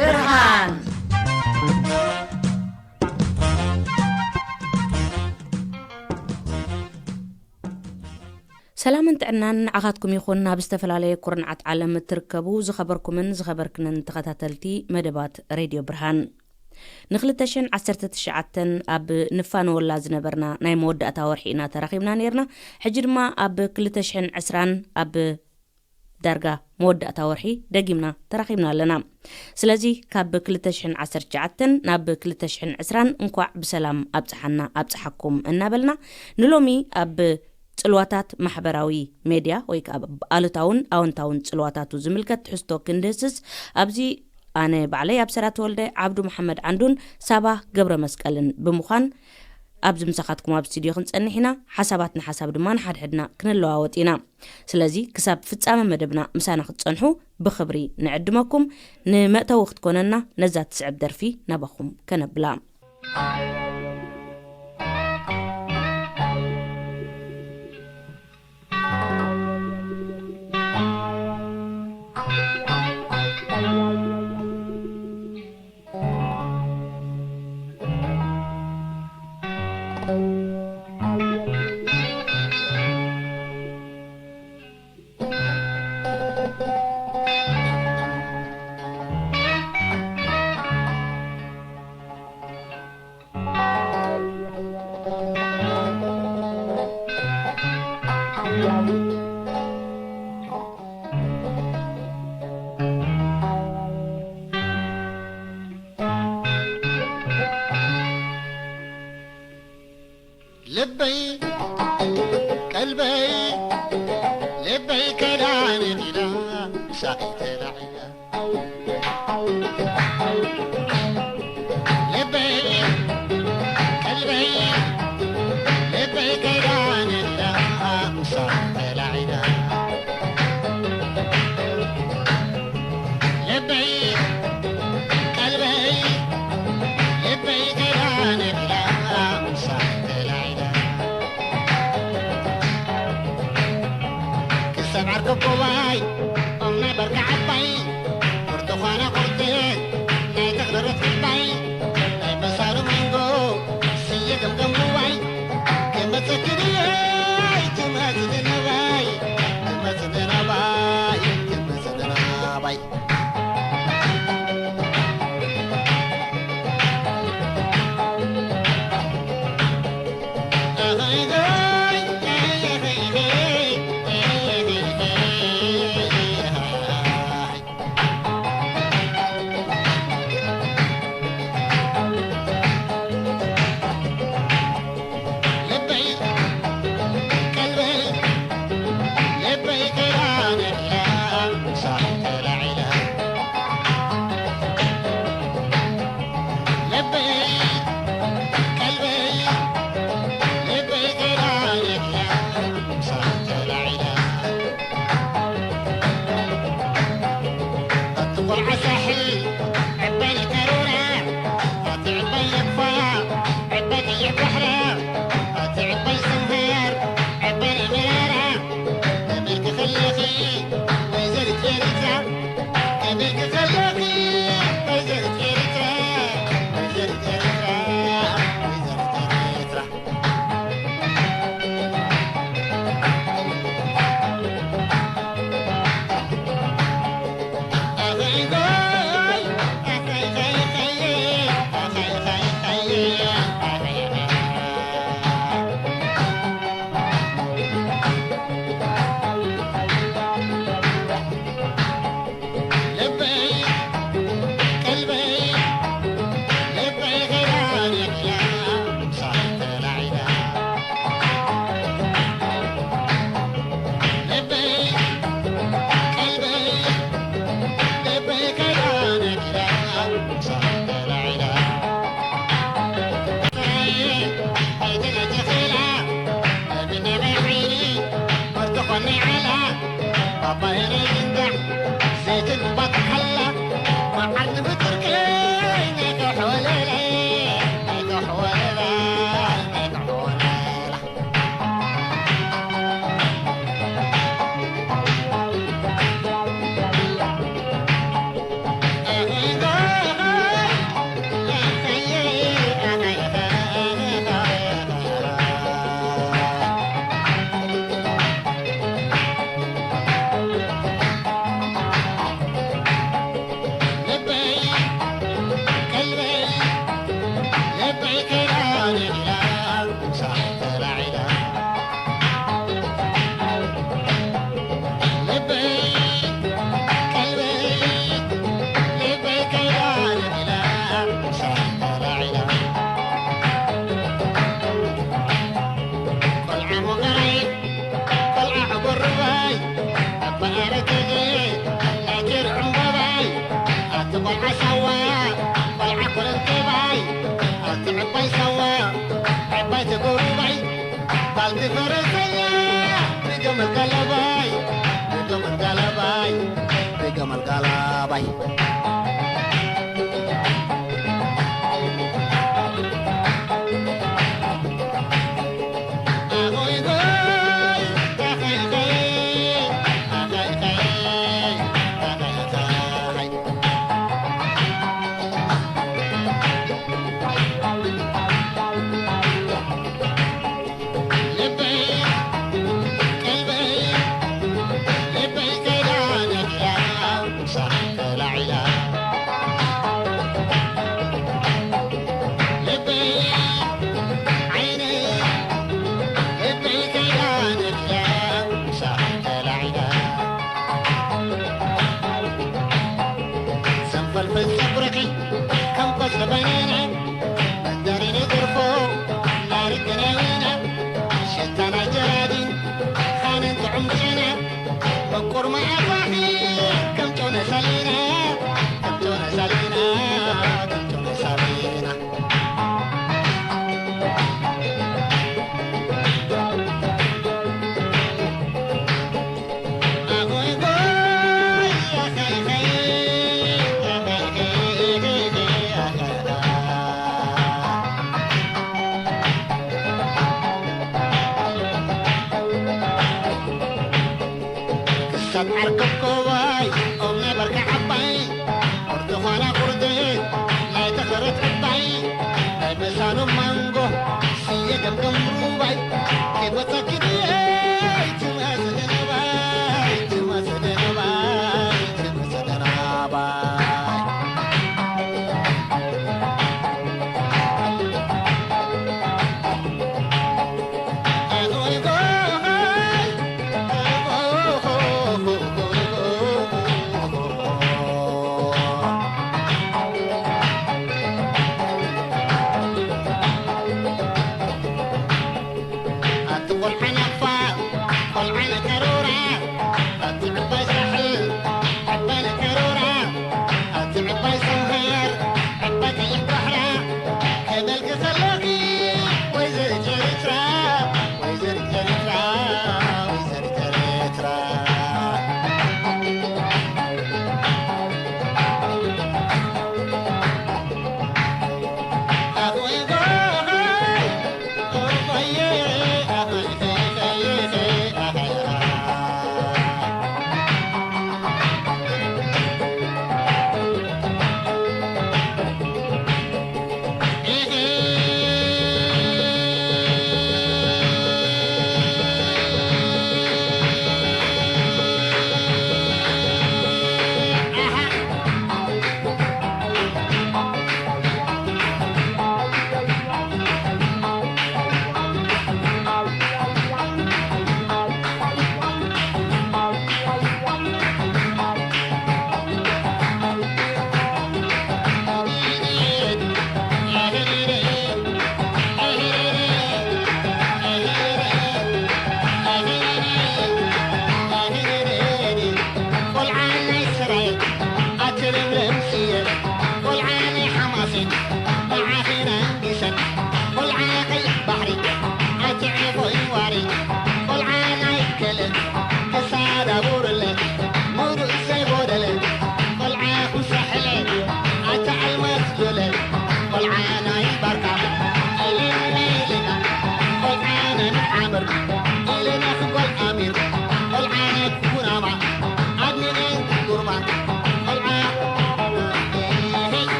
ብርሃን። ሰላምን ጥዕናን ንዓኻትኩም ይኹን፣ ኣብ ዝተፈላለየ ኩርንዓት ዓለም እትርከቡ ዝኸበርኩምን ዝኸበርክንን ተኸታተልቲ መደባት ሬድዮ ብርሃን። ን ክልተ ሽሕን ዓሰርተ ትሽዓተን ኣብ ንፋነወላ ዝነበርና ናይ መወዳእታ ወርሒ ኢና ተራኺብና ነይርና። ሕጂ ድማ ኣብ ክልተ ሽሕን ዕስራን ኣብ ዳርጋ መወዳእታ ወርሒ ደጊምና ተራኺብና ኣለና። ስለዚ ካብ ክልተ ሽሕን ዓሰርተ ትሽዓተን ናብ ክልተ ሽሕን ዕስራን እንኳዕ ብሰላም ኣብጽሓና ኣብጽሓኩም እናበልና፣ ንሎሚ ኣብ ጽልዋታት ማሕበራዊ ሜድያ ወይ ከዓ ኣሉታውን ኣወንታውን ጽልዋታቱ ዝምልከት ትሕዝቶ ክንድህስስ ኣብዚ ኣነ ባዕለይ ኣብሰራ ተወልደ፣ ዓብዱ መሓመድ ዓንዱን ሳባ ገብረ መስቀልን ብምዃን ኣብዚ ምሳኻትኩም ኣብ ስቱድዮ ክንጸንሕ ኢና። ሓሳባት ንሓሳብ ድማ ንሓድሕድና ክንለዋወጥ ኢና። ስለዚ ክሳብ ፍጻመ መደብና ምሳና ክትጸንሑ ብኽብሪ ንዕድመኩም። ንመእተዊ ክትኮነና ነዛ ትስዕብ ደርፊ ናባኹም ከነብላ። ልበይ ቀልበይ ልበይ ከዳን ኢላ ሳቂ ተላዒላ። ልበይ ቀልበይ ልበይ ከዳን ኢላ ሳቂ ተላዒላ። ልበይ ቀልበይ ልበይ ከዳን ኢላ ሳቂ ተላዒላ። ክሰምዓካ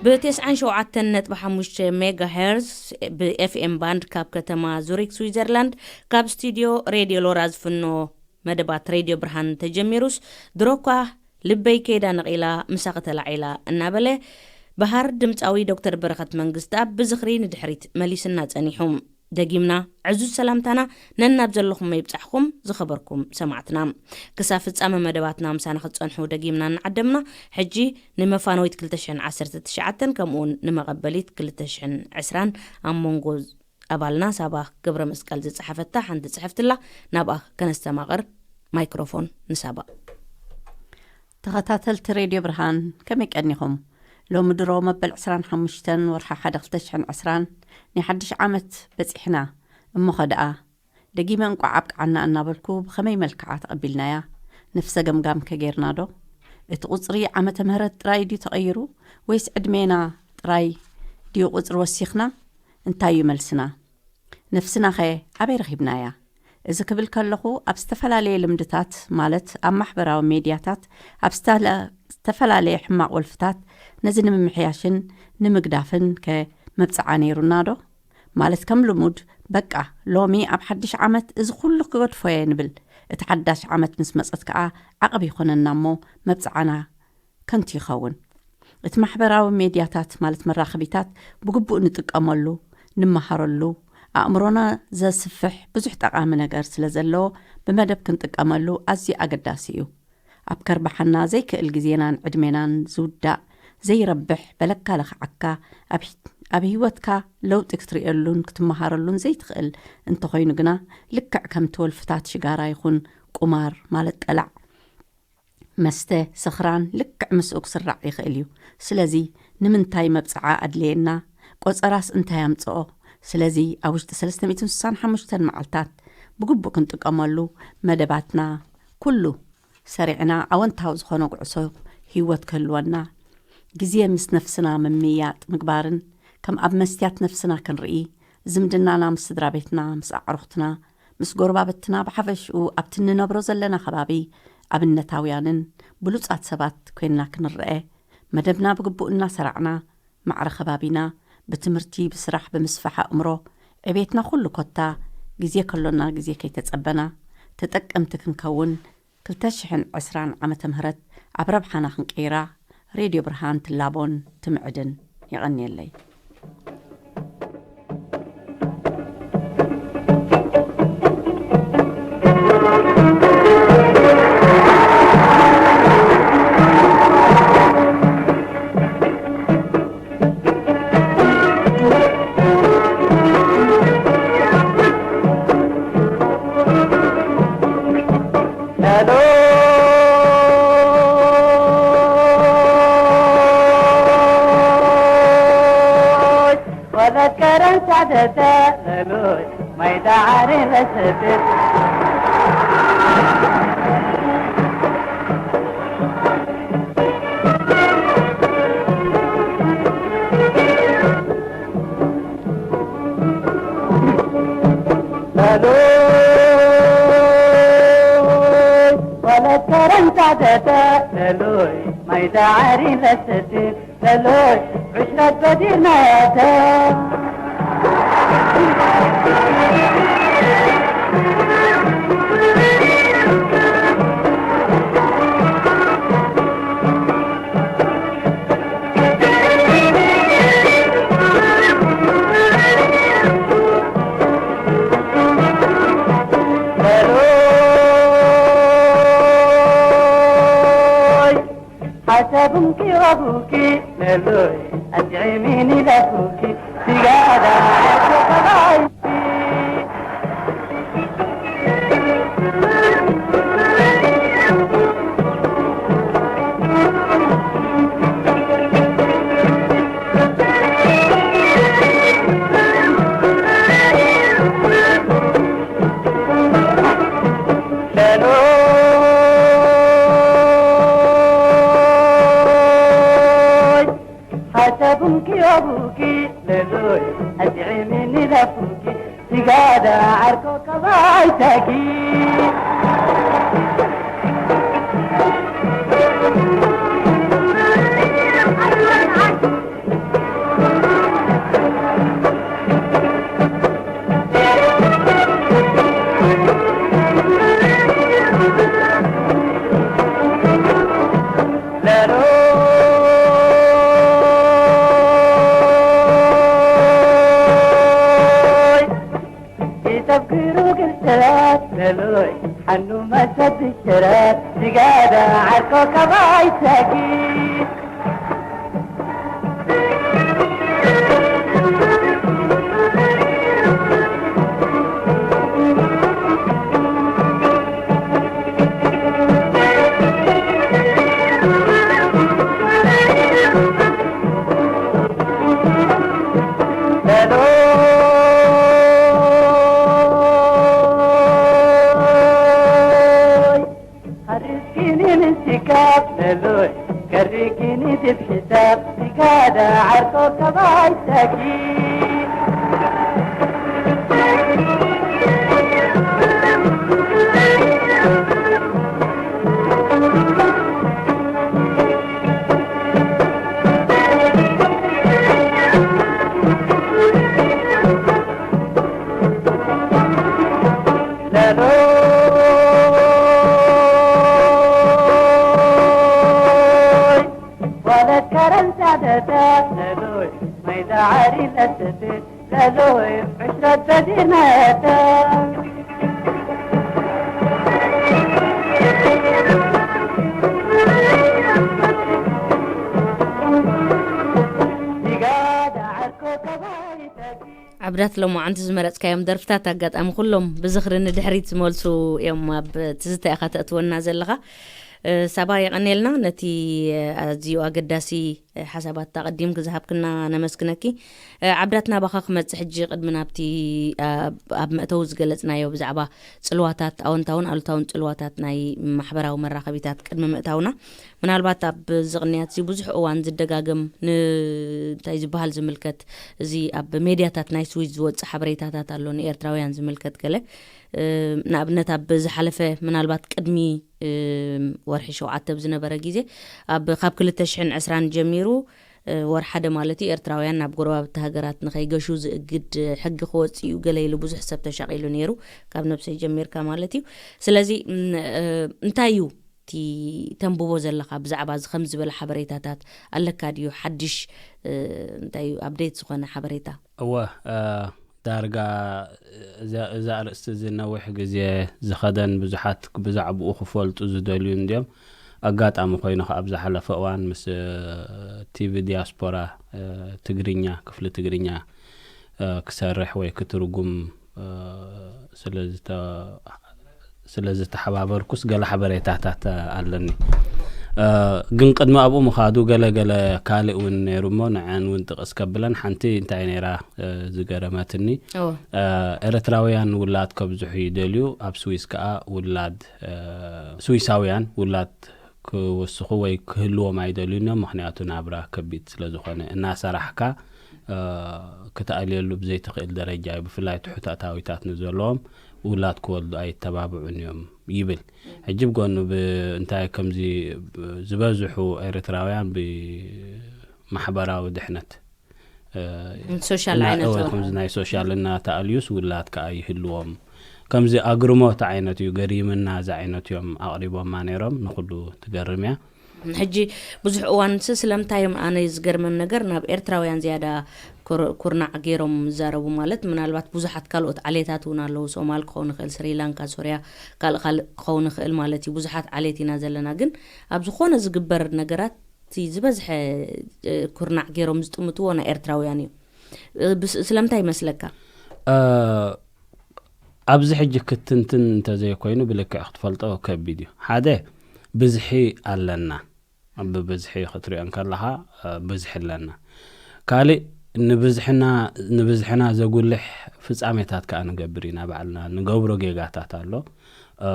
ብ97.5 ሜጋ ሄርዝ ብ ኤፍ ኤም ባንድ ካብ ከተማ ዙሪክ ስዊዘርላንድ፣ ካብ ስቱድዮ ሬድዮ ሎራ ዝፍኖ መደባት ሬድዮ ብርሃን ተጀሚሩስ፣ ድሮ እኳ ልበይ ከይዳ ነቒላ፣ ምሳኺ ተላዒላ እናበለ፣ በሃር ድምፃዊ ዶክተር በረኸት መንግስተኣብ ብዝኽሪ ንድሕሪት መሊስና ጸኒሑ። ደጊምና ዕዙዝ ሰላምታና ነናብ ዘለኹም ይብጻሕኩም፣ ዝኸበርኩም ሰማዕትና። ክሳብ ፍጻመ መደባትና ምሳና ክትጸንሑ ደጊምና እናዓደምና፣ ሕጂ ንመፋነዊት ክልተ ሽሕን ዓሰርተ ትሽዓተን ከምኡውን ንመቐበሊት ክልተ ሽሕን ዕስራን ኣብ መንጎ ኣባልና ሳባ ገብረ መስቀል ዝጸሓፈታ ሓንቲ ጽሕፍትላ ናብኣ ከነስተማቕር። ማይክሮፎን ንሳባ። ተኸታተልቲ ሬድዮ ብርሃን፣ ከመይ ቀኒኹም? ሎሚ ድሮ መበል ዕስራን ሓሙሽተን ወርሒ ሓደ ክልተ ሽሕን ዕስራን ናይ ሓድሽ ዓመት በጺሕና። እሞኸ ደኣ ደጊመ እንቋዕ ኣብቅዓና እናበልኩ፣ ብኸመይ መልክዓ ተቐቢልናያ? ነፍሰ ገምጋም ከ ጌርና ዶ? እቲ ቁጽሪ ዓመተ ምህረት ጥራይ ድዩ ተቐይሩ? ወይስ ዕድሜና ጥራይ ድዩ ቁጽሪ ወሲኽና? እንታይ እዩ መልስና? ነፍስናኸ ኣበይ ረኺብናያ? እዚ ክብል ከለኹ፣ ኣብ ዝተፈላለየ ልምድታት፣ ማለት ኣብ ማሕበራዊ ሜድያታት፣ ኣብ ዝተለ-፣ ዝተፈላለየ ሕማቕ ወልፍታት፣ ነዚ ንምምሕያሽን ንምግዳፍን ከ መብጽዓ ነይሩና ዶ? ማለት ከም ልሙድ፣ በቃ፣ ሎሚ ኣብ ሓድሽ ዓመት እዚ ኩሉ ክገድፎ እየ ንብል። እቲ ሓዳሽ ዓመት ምስ መጸት ከኣ ዓቐብ ይኾነና እሞ መብጽዓና ከንቱ ይኸውን። እቲ ማሕበራዊ ሜድያታት ማለት መራኸቢታት ብግቡእ ንጥቀመሉ፣ ንመሃረሉ፣ ኣእምሮና ዘስፍሕ ብዙሕ ጠቓሚ ነገር ስለ ዘለዎ ብመደብ ክንጥቀመሉ ኣዝዩ ኣገዳሲ እዩ። ኣብ ከርባሓና ዘይክእል ግዜናን ዕድሜናን ዝውዳእ ዘይረብሕ በለካ ለኽዓካ ኣብ ሂ-፣ ኣብ ህይወትካ ለውጢ ክትርእየሉን ክትመሃረሉን ዘይትኽእል እንተኾይኑ ግና ልክዕ ከምቲ ወልፍታት ሽጋራ ይኹን ቁማር ማለት ጠላዕ መስተ፣ ስኽራን ልክዕ ምስኡ ክስራዕ ይኽእል እዩ። ስለዚ ንምንታይ መብጽዓ ኣድለየና? ቆጸራስ እንታይ ኣምጽኦ? ስለዚ ኣብ ውሽጢ ሰለስተ ሚእትን ስሳን ሓሙሽተን መዓልታት ብግቡእ ክንጥቀመሉ መደባትና ኩሉ ሰሪዕና ኣወንታዊ ዝኾነ ጉዕዞ ህይወት ክህልወና ግዜ ምስ ነፍስና ምምይያጥ ምግባርን ከም ኣብ መስትያት ነፍስና ክንርኢ ዝምድናና ምስ ስድራ ቤትና፣ ምስ ኣዕሩኽትና፣ ምስ ጎረባብትና፣ ብሓፈሽኡ ኣብቲ እንነብሮ ዘለና ከባቢ ኣብነታውያንን ብሉጻት ሰባት ኮይንና ክንረአ፣ መደብና ብግቡእ እናሰራዕና፣ ማዕረ ከባቢና ብትምህርቲ፣ ብስራሕ፣ ብምስፋሕ ኣእምሮ፣ ዕቤትና ኩሉ ኮታ ግዜ ከሎና ግዜ ከይተጸበና ተጠቀምቲ ክንከውን ክልተ ሽሕን ዕስራን ዓመተ ምህረት ኣብ ረብሓና ክንቀይራ ሬድዮ ብርሃን ትላቦን ትምዕድን። የቐንየለይ። ሄሎይ ወለት ከረን ሳደተ ሄሎይ ማይ ዳዓሪ ለሰደት ሄሎይ ወለት ከረን ሳደተ ሄሎይ ማይ ዳዓሪ ለሰደት ሄሎይ ዕሽረት በዲርናያተ ሄሎይ ሓሳብንኪ ኣቡኪ ሄሎይ ኣጥዒሚኒ ላፉኪ ሲጋዳ ተባይኪ ሄሎይ ሓሳብንኪ ኣቡኪ ሄሎይ ኣጥዒሚኒ ላፉኪ ሲጋዳ ዓርኮ ከባይታኪ ስረ ዝጋዳ ዓርኮ ካባይ ሰጊ ለሎይ ሓሪስኪኒ ንስካብ ለሎይ ከሪኪኒ ድብ ሕሳብ ዝጋዳ ዓርኮ ካባይ ሰጊ ለሎይ ዋለት ከረንሳ ደተ ለሎይ ማይዳ ዓሪ ለሰተ ለሎይ ዕሽረት በዲነተ ዲጋዳ ዓርኮ ከባይተጊ ዓብዳት ሎማዓንቲ ዝመረፅካዮም ደርፍታት ኣጋጣሚ ኩሎም ብዝኽሪ ንድሕሪት ዝመልሱ እዮም። ኣብ ትዝታ ኢኻ ተእትወና ዘለኻ። እ፣ ሳባ የቐኔልና ነቲ፣ እ፣ ኣዝዩ ኣገዳሲ፣ እ፣ ሓሳባት ኣቐዲምኪ ዝሃብክና ነመስግነኪ። እ፣ ዓብዳት ናባኻ ክመጽእ ሕጂ ቅድሚ ናብቲ ኣብ፣ ኣብ መእተዊ ዝገለጽናዮ ብዛዕባ ጽልዋታት፣ ኣወንታውን ኣሉታውን ጽልዋታት ናይ ማሕበራዊ መራኸቢታት ቅድሚ ምእታውና፣ ምናልባት ኣብዚ ቅንያት እዚ ብዙሕ እዋን ዝደጋገም ን-፣ እንታይ ዝበሃል ዝምልከት፣ እዚ ኣብ ሜድያታት ናይ ስዊዝ ዝወጽእ ሓበሬታታት ኣሎ ንኤርትራውያን ዝምልከት ገለ። እ፣ ንኣብነት ኣብ ዝሓለፈ ምናልባት ቅድሚ፣ እ፣ ወርሒ ሸውዓተ ኣብ ዝነበረ ግዜ ኣብ ካብ ክልተ ሽሕን ዕስራን ጀሚሩ፣ እ፣ ወር ሓደ ማለት እዩ ኤርትራውያን ናብ ጎረባብቲ ሃገራት ንኸይገሹ ዝእግድ ሕጊ ክወጽእ እዩ ገለ ኢሉ ብዙሕ ሰብ ተሻቒሉ ነይሩ። ካብ ነብሰይ ጀሚርካ ማለት እዩ። ስለዚ፣ ም፣ እ፣ እንታይ እዩ እቲ ተንብቦ ዘለኻ ብዛዕባ እዚ ከምዚ ዝበለ ሓበሬታታት ኣለካ ድዩ? ሓድሽ፣ እ፣ እንታይ እዩ ኣፕዴት ዝኾነ ሓበሬታ? እወ፣ እ፣ ዳርጋ እዛ፣ እዛ ኣርእስቲ እዚ ነዊሕ ግዜ ዝኸደን ብዙሓት ብዛዕባኡ ክፈልጡ ዝደልዩ እንድዮም። ኣጋጣሚ ኮይኑ ከኣ ኣብ ዝሓለፈ እዋን ምስ፣ እ፣ ቲቪ ዲያስፖራ፣ እ፣ ትግርኛ፣ ክፍሊ ትግርኛ፣ እ፣ ክሰርሕ ወይ ክትርጉም፣ እ፣ ስለ ዝተ-፣ ስለ ዝተሓባበርኩስ ገለ ሓበሬታታት ኣለኒ። እ፣ ግን ቅድሚ ኣብኡ ምኻዱ ገለ ገለ ካልእ እውን ነይሩ እሞ ንዐን እውን ጥቕስ ከብለን። ሓንቲ እንታይ ነይራ፣ እ፣ ዝገረመትኒ፣ እወ። እ፣ ኤርትራውያን ውላድ ከብዝሑ ይደልዩ፣ ኣብ ስዊስ ከኣ ውላድ፣ እ፣ ስዊሳውያን ውላድ ክወስኹ ወይ ክህልዎም ኣይደልዩን እዮም። ምኽንያቱ ናብራ ከቢድ ስለ ዝኾነ፣ እናሰራሕካ፣ እ፣ ክትኣልየሉ ብዘይትኽእል ደረጃ እዩ። ብፍላይ ትሑት ኣታዊታት ንዘለዎም ውላድ ክወልዱ ኣይተባብዑን እዮም ይብል። ሕጂ ብጎኑ ብ-፣ እንታይ ከምዚ ብ-፣ ዝበዝሑ ኤርትራውያን ብማሕበራዊ ድሕነት፣ እ፣ ሶሻል እና-፣ ዓይነት እወ፣ ከምዚ ናይ ሶሻል እናተኣልዩስ ውላድ ከኣ ይህልዎም። ከምዚ ኣግርሞት ዓይነት እዩ፣ ገሪምና እዚ ዓይነት እዮም ኣቕሪቦማ ነይሮም። ንኹሉ ትገርም እያ። ሕጂ ብዙሕ እዋን ስ-፣ ስለምንታይ እዮም፣ ኣነ ዝገርመን ነገር ናብ ኤርትራውያን ዝያዳ ኩር-፣ ኩርናዕ ገይሮም ዝዛረቡ፣ ማለት ምናልባት ብዙሓት ካልኦት ዓሌታት እውን ኣለዉ፣ ሶማል ክኸውን ይኽእል፣ ስሪላንካ፣ ሶርያ፣ ካልእ ካልእ ክኸውን ይኽእል ማለት እዩ። ብዙሓት ዓሌት ኢና ዘለና፣ ግን ኣብ ዝኾነ ዝግበር ነገራት እቲ ዝበዝሐ፣ እ፣ ኩርናዕ ገይሮም ዝጥምትዎ ናይ ኤርትራውያን እዩ። እ፣ ብስ-፣ ስለምንታይ ይመስለካ? እ፣ ኣብዚ ሕጂ ክትንትን እንተዘይኮይኑ ብልክዕ ክትፈልጦ ከቢድ እዩ። ሓደ፣ ብዝሒ ኣለና። ብብዝሒ ክትሪኦ እንከለኻ፣ እ፣ ብዝሒ ኣለና። ካልእ፣ ንብዝሕና፣ ንብዝሕና ዘጉልሕ ፍጻሜታት ከኣ ንገብር ኢና ባዕልና። ንገብሮ ጌጋታት ኣሎ። እ፣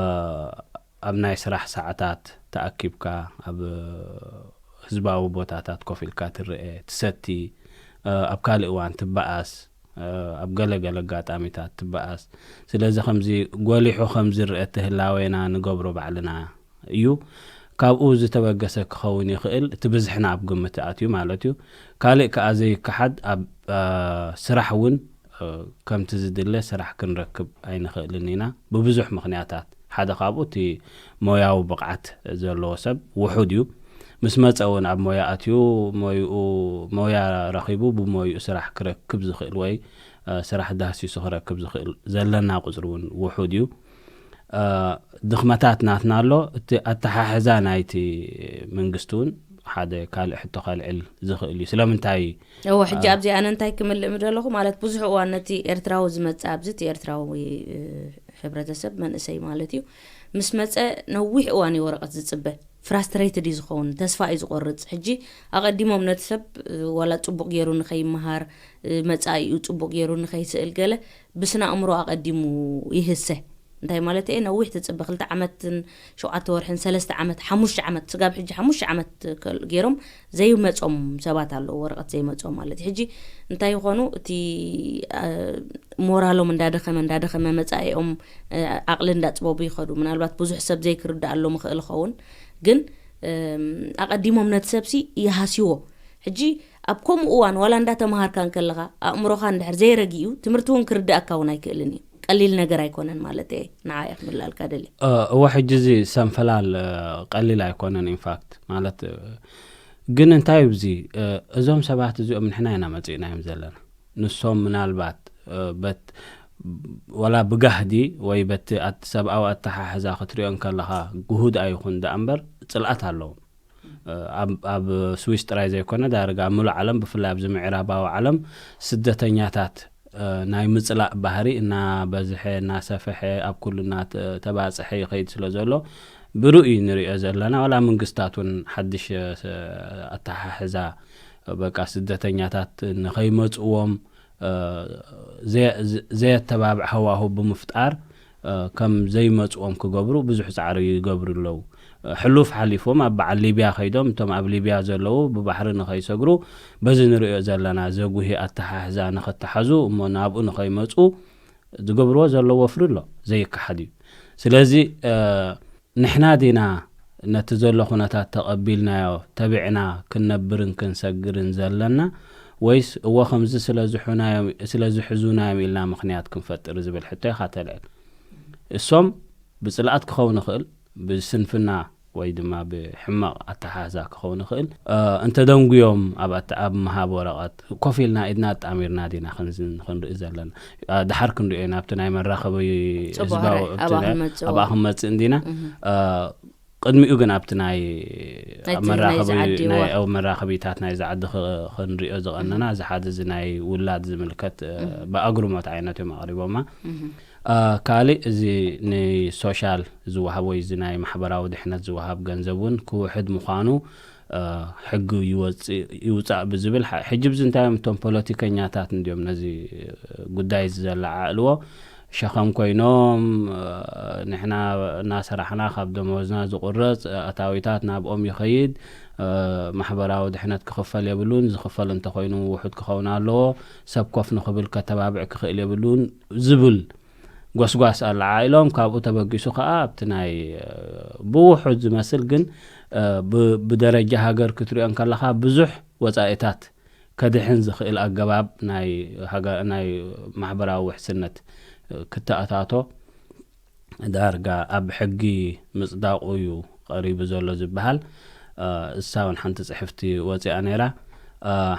ኣብ ናይ ስራሕ ሰዓታት ተኣኪብካ፣ ኣብ ህዝባዊ ቦታታት ኮፍ ኢልካ ትረኤ፣ ትሰቲ፣ እ፣ ኣብ ካልእ እዋን ትበኣስ፣ እ፣ ኣብ ገለ ገለ ኣጋጣሚታት ትበኣስ። ስለዚ ከምዚ ጎሊሑ ከም ዝረአ እቲ ህላዌና ንገብሮ ባዕልና እዩ። ካብኡ ዝተበገሰ ክኸውን ይኽእል፣ እቲ ብዝሕና ኣብ ግምት ኣትዩ ማለት እዩ። ካልእ ከኣ ዘይከሓድ ኣብ፣ እ፣ ስራሕ እውን፣ እ፣ ከምቲ ዝድለ ስራሕ ክንረክብ ኣይንኽእልን ኢና። ብብዙሕ ምኽንያታት። ሓደ ካብኡ እቲ ሞያዊ ብቕዓት ዘለዎ ሰብ ውሑድ እዩ። ምስ መጸ እውን ኣብ ሞያ ኣትዩ፣ ሞይኡ፣ ሞያ ረኺቡ ብሞይኡ ስራሕ ክረክብ ዝኽእል ወይ፣ እ፣ ስራሕ ዳህሲሱ ክረክብ ዝኽእል ዘለና ቁጽሪ እውን ውሑድ እዩ። ድኽመታት ናትና ኣሎ። እቲ ኣተሓሕዛ ናይቲ መንግስቲ እውን ሓደ ካልእ ሕቶ ከልዕል ዝኽእል እዩ። ስለምንታይ? እዎ፣ ሕጂ ኣብዚ ኣነ እንታይ ክምልእ ምደለኹ ማለት፣ ብዙሕ እዋን ነቲ ኤርትራዊ ዝመጽእ ኣብዚ እቲ ኤርትራዊ ሕብረተሰብ መንእሰይ ማለት እዩ፣ ምስ መጸ ነዊሕ እዋን እዩ ወረቐት ዝጽበ። ፍራስትሬትድ እዩ ዝኸውን፣ ተስፋ እዩ ዝቆርጽ። ሕጂ ኣቐዲሞም ነቲ ሰብ ዋላ ጽቡቕ ገይሩ ንኸይመሃር፣ መጻኢኡ ጽቡቕ ገይሩ ንኸይስእል ገለ ብስነ ኣእምሮ ኣቐዲሙ ይህሰ። እንታይ ማለት እየ? ነዊሕ ትጽበ፣ ክልተ ዓመትን ሸውዓተ ወርሕን ሰለስተ ዓመት ሓሙሽተ ዓመት፣ ስጋብ ሕጂ ሓሙሽተ ዓመት ገይሮም ዘይመጾም ሰባት ኣለዉ፣ ወረቐት ዘይመጾም ማለት እዩ። ሕጂ እንታይ ይኾኑ? እቲ ሞራሎም እንዳደኸመ እንዳደኸመ፣ መጻኢኦም ዓቕሊ እንዳጽበቡ ይኸዱ። ምናልባት ብዙሕ ሰብ ዘይክርዳኣሎም ይኽእል ይኸውን፣ ግን ኣቐዲሞም ነቲ ሰብሲ ይሃስይዎ። ሕጂ ኣብ ከምኡ እዋን ዋላ እንዳተምሃርካ እንከለኻ፣ ኣእምሮኻ እንድሕር ዘይረጊኡ፣ ትምህርቲ እውን ክርዳኣካ እውን ኣይክእልን እዩ። ቀሊል ነገር ኣይኮነን ማለት እየ፣ ንዓ እየ ክብላልካ ደልየ። እወ፣ ሕጂ እዚ ሰንፈላል ቀሊል ኣይኮነን። ኢንፋክት ማለት፣ ግን እንታይ እዩ እዚ? እዞም ሰባት እዚኦም ንሕና ኢና መጺእናዮም ዘለና። ንሶም ምናልባት በት ዋላ ብጋህዲ ወይ በቲ ሰብኣዊ ኣተሓሕዛ ክትሪኦ እንከለኻ ግሁድ ኣይኹን ደኣ እምበር፣ ጽልኣት ኣለዎም። ኣብ ስዊስ ጥራይ ዘይኮነ፣ ዳርጋ ኣብ ምሉእ ዓለም፣ ብፍላይ ኣብዚ ምዕራባዊ ዓለም፣ ስደተኛታት ናይ ምጽላእ ባህሪ እናበዝሐ እናሰፈሐ፣ ኣብ ኩሉ እናተባጽሐ ይኸይድ ስለ ዘሎ፣ ብርኡይ ንሪኦ ዘለና። ዋላ መንግስታት እውን ሓድሽ ኣተሓሕዛ፣ በቃ፣ ስደተኛታት ንኸይመጽዎም ዘየተባብዕ ሃዋሁ ብምፍጣር፣ ከም ዘይመጽዎም ክገብሩ ብዙሕ ጻዕሪ ይገብሩ ኣለዉ። ሕሉፍ ሓሊፎም ኣብ በዓል ሊብያ ከይዶም፣ እቶም ኣብ ሊብያ ዘለዉ ብባሕሪ ንኸይሰግሩ፣ በዚ ንሪኦ ዘለና ዘጉሂ ኣተሓሕዛ ንኸተሓዙ እሞ ናብኡ ንኸይመጹ ዝገብርዎ ዘለዉ ወፍሪ ኣሎ፣ ዘይከሓድ እዩ። ስለዚ ንሕና ዲና ነቲ ዘሎ ኩነታት ተቐቢልናዮ ተቢዕና ክንነብርን ክንሰግርን ዘለና፣ ወይስ እወ ከምዚ ስለ ዝሕዙናዮም ኢልና ምኽንያት ክንፈጥር ዝብል ሕቶ ኢኻ ተልዕል። እሶም ብጽልኣት ክኸውን ይኽእል፣ ብስንፍና ወይ ድማ ብሕማቕ ኣተሓሕዛ ክኸውን ይኽእል። እንተደንጉዮም ኣብ ምሃብ ወረቐት ኮፍ ኢልና ኢድና ኣጣሚርና ዲና ክንርኢ ዘለና? ድሓር ክንሪኦ ኢና ኣብቲ ናይ መራኸቢ ህዝባዊ፣ ኣብኣ ክንመጽእ እንዲና። ቅድሚኡ ግን ኣብቲ ናይ መራኸቢታት ናይ ዝዓዲ ክንሪኦ ዝቐነና፣ እዚ ሓደ እዚ ናይ ውላድ ዝምልከት ብኣግርሞት ዓይነት እዮም ኣቕሪቦማ። ካልእ እዚ ንሶሻል ዝወሃብ ወይ እዚ ናይ ማሕበራዊ ድሕነት ዝወሃብ ገንዘብ እውን ክውሕድ ምዃኑ ሕጊ ይውፃእ ብዝብል፣ ሕጂ ብዚ እንታይ እዮም እቶም ፖለቲከኛታት እንዲዮም ነዚ ጉዳይ እዚ ዘለዓዕልዎ? ሸኸም ኮይኖም፣ ንሕና እናሰራሕና ካብ ደመወዝና ዝቁረፅ ኣታዊታት ናብኦም ይኸይድ፣ ማሕበራዊ ድሕነት ክኽፈል የብሉን፣ ዝኽፈል እንተኮይኑ ውሑድ ክኸውን ኣለዎ፣ ሰብ ኮፍ ንኽብል ከተባብዕ ክኽእል የብሉን ዝብል ጎስጓስ ኣለዓዒሎም፣ ካብኡ ተበጊሱ ከዓ ኣብቲ ናይ ብውሑድ ዝመስል ግን ብደረጃ ሃገር ክትሪኦ እንከለኻ ብዙሕ ወፃኢታት ከድሕን ዝኽእል ኣገባብ ናይ ማሕበራዊ ውሕስነት ክተኣታቶ ዳርጋ ኣብ ሕጊ ምፅዳቑ እዩ ቀሪቡ ዘሎ ዝበሃል። እሳ እውን ሓንቲ ፅሕፍቲ ወፂኣ ነይራ።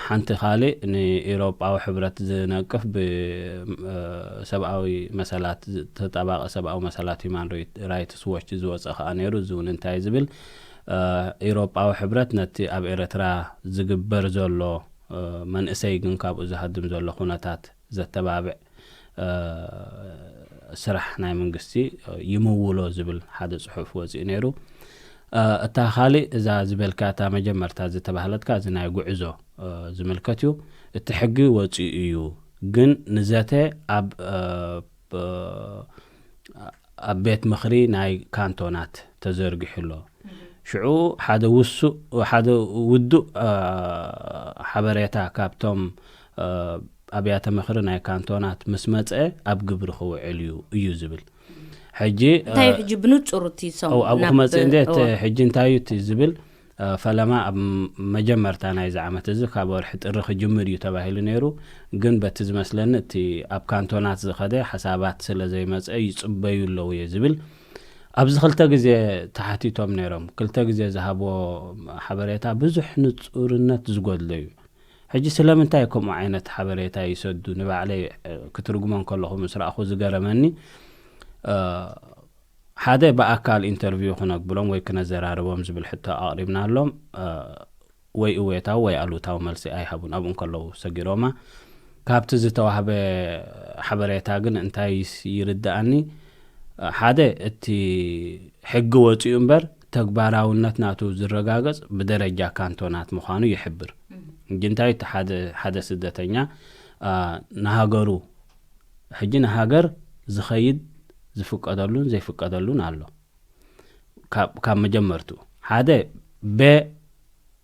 ሓንቲ ካልእ ንኤውሮጳዊ ሕብረት ዝነቅፍ ብሰብኣዊ መሰላት ተጣባቂ ሰብኣዊ መሰላት ሂማን ራይትስ ዎች ዝወፀ ከዓ ነይሩ። እዚ እውን እንታይ ዝብል፣ ኤውሮጳዊ ሕብረት ነቲ ኣብ ኤረትራ ዝግበር ዘሎ መንእሰይ ግን ካብኡ ዝሃድም ዘሎ ኩነታት ዘተባብዕ ስራሕ ናይ መንግስቲ ይምውሎ ዝብል ሓደ ፅሑፍ ወፂኡ ነይሩ። እታ ካልእ እዛ ዝበልካ እታ መጀመርታ ዝተባህለትካ እዚ ናይ ጉዕዞ ዝምልከት እዩ። እቲ ሕጊ ወፂኡ እዩ፣ ግን ንዘተ ኣብ ኣብ ቤት ምኽሪ ናይ ካንቶናት ተዘርጊሑ ኣሎ። ሽዑ ሓደ ውሱእ ሓደ ውዱእ ሓበሬታ ካብቶም ኣብያተ ምኽሪ ናይ ካንቶናት ምስ መፀ ኣብ ግብሪ ክውዕል እዩ እዩ ዝብል። ሕጂ እንታይ እዩ ሕጂ ብንጹር እቲ ሰው ኣብኡ ክመፅእ እንደ ሕጂ እንታይ እዩ እቲ ዝብል ፈለማ ኣብ መጀመርታ ናይዚ ዓመት እዚ ካብ ወርሒ ጥሪ ክጅምር እዩ ተባሂሉ ነይሩ። ግን በቲ ዝመስለኒ እቲ ኣብ ካንቶናት ዝኸደ ሓሳባት ስለ ዘይመፀ ይፅበዩ ኣለዉ እየ ዝብል። ኣብዚ ክልተ ግዜ ተሓቲቶም ነይሮም። ክልተ ግዜ ዝሃብዎ ሓበሬታ ብዙሕ ንፁርነት ዝጎድሎ እዩ። ሕጂ ስለምንታይ ከምኡ ዓይነት ሓበሬታ ይሰዱ ንባዕለይ ክትርጉሞ እንከለኹ ምስ ረኣኹ ዝገረመኒ፣ ሓደ ብኣካል ኢንተርቪው ክነግብሎም ወይ ክነዘራርቦም ዝብል ሕቶ ኣቕሪብናሎም። እ፣ ወይ እወታዊ ወይ ኣሉታዊ መልሲ ኣይሃቡን። ኣብኡ እንከለዉ ሰጊሮማ። ካብቲ ዝተዋህበ ሓበሬታ ግን እንታይ ይስ-፣ ይርድኣኒ? እ፣ ሓደ እቲ ሕጊ ወፂኡ እምበር ተግባራውነት ናቱ ዝረጋገፅ ብደረጃ ካንቶናት ምዃኑ ይሕብር። ሕጂ እንታይ እቲ ሓደ፣ ሓደ ስደተኛ፣ እ፣ ንሃገሩ፣ ሕጂ ንሃገር ዝኸይድ ዝፍቀደሉን ዘይፍቀደሉን ኣሎ። ካብ፣ ካብ መጀመርቱ ሓደ በ፣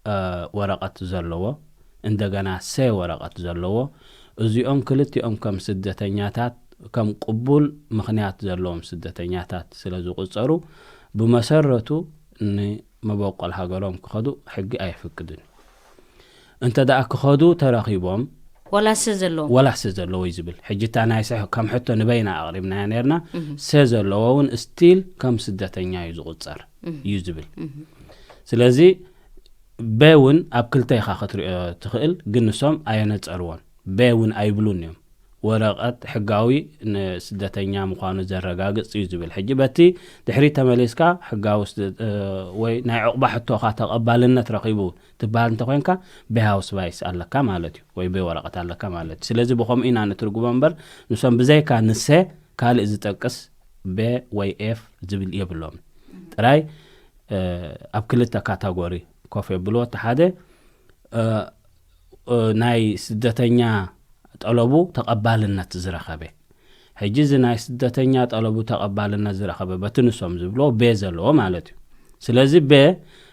እ፣ ወረቐት ዘለዎ፣ እንደገና ሰ ወረቐት ዘለዎ፣ እዚኦም ክልቲኦም ከም ስደተኛታት፣ ከም ቅቡል ምኽንያት ዘለዎም ስደተኛታት ስለ ዝቑጸሩ፣ ብመሰረቱ ንመበቆል ሃገሮም ክኸዱ ሕጊ ኣየፍቅድን። እንተ ደኣ ክኸዱ ተረኺቦም፣ ዋላ ሰ ዘለዎም። ዋላ ሰ ዘለዎ እዩ ዝብል። ሕጂ እታ ናይ ሰ ከም ሕቶ ንበይና ኣቕሪብናያ ነርና። እህ። ሰ ዘለዎ እውን ስቲል ከም ስደተኛ እዩ ዝቑጸር እህ። እዩ ዝብል። እህ። ስለዚ በ እውን ኣብ ክልተ ኢኻ ክትሪኦ ትኽእል፣ ግን ንሶም ኣየነጸርዎን። በ እውን ኣይብሉን እዮም። ወረቐት ሕጋዊ ንስደተኛ ምዃኑ ዘረጋግጽ እዩ ዝብል። ሕጂ በቲ ድሕሪት ተመሊስካ ሕጋዊ ስደ-፣ እ፣ ወይ ናይ ዕቑባ ሕቶኻ ተቐባልነት ረኺቡ ትበሃል እንተኾይንካ፣ ቤ ሃውስቫይስ ኣለካ ማለት እዩ፣ ወይ ቤ ወረቐት ኣለካ ማለት እዩ። ስለዚ ብኸምኡ ኢና ንትርጉሞ እምበር፣ ንሶም ብዘይካ ንሰ ካልእ ዝጠቅስ ቤ ወይ ኤፍ ዝብል የብሎም። ጥራይ፣ እ፣ ኣብ ክልተ ካታጎሪ ኮፍ የብልዎ። እቲ ሓደ፣ እ፣ እ፣ ናይ ስደተኛ ጠለቡ ተቐባልነት ዝረኸበ። ሕጂ እዚ ናይ ስደተኛ ጠለቡ ተቐባልነት ዝረኸበ በቲ ንሶም ዝብሎ ቤ ዘለዎ ማለት እዩ። ስለዚ ቤ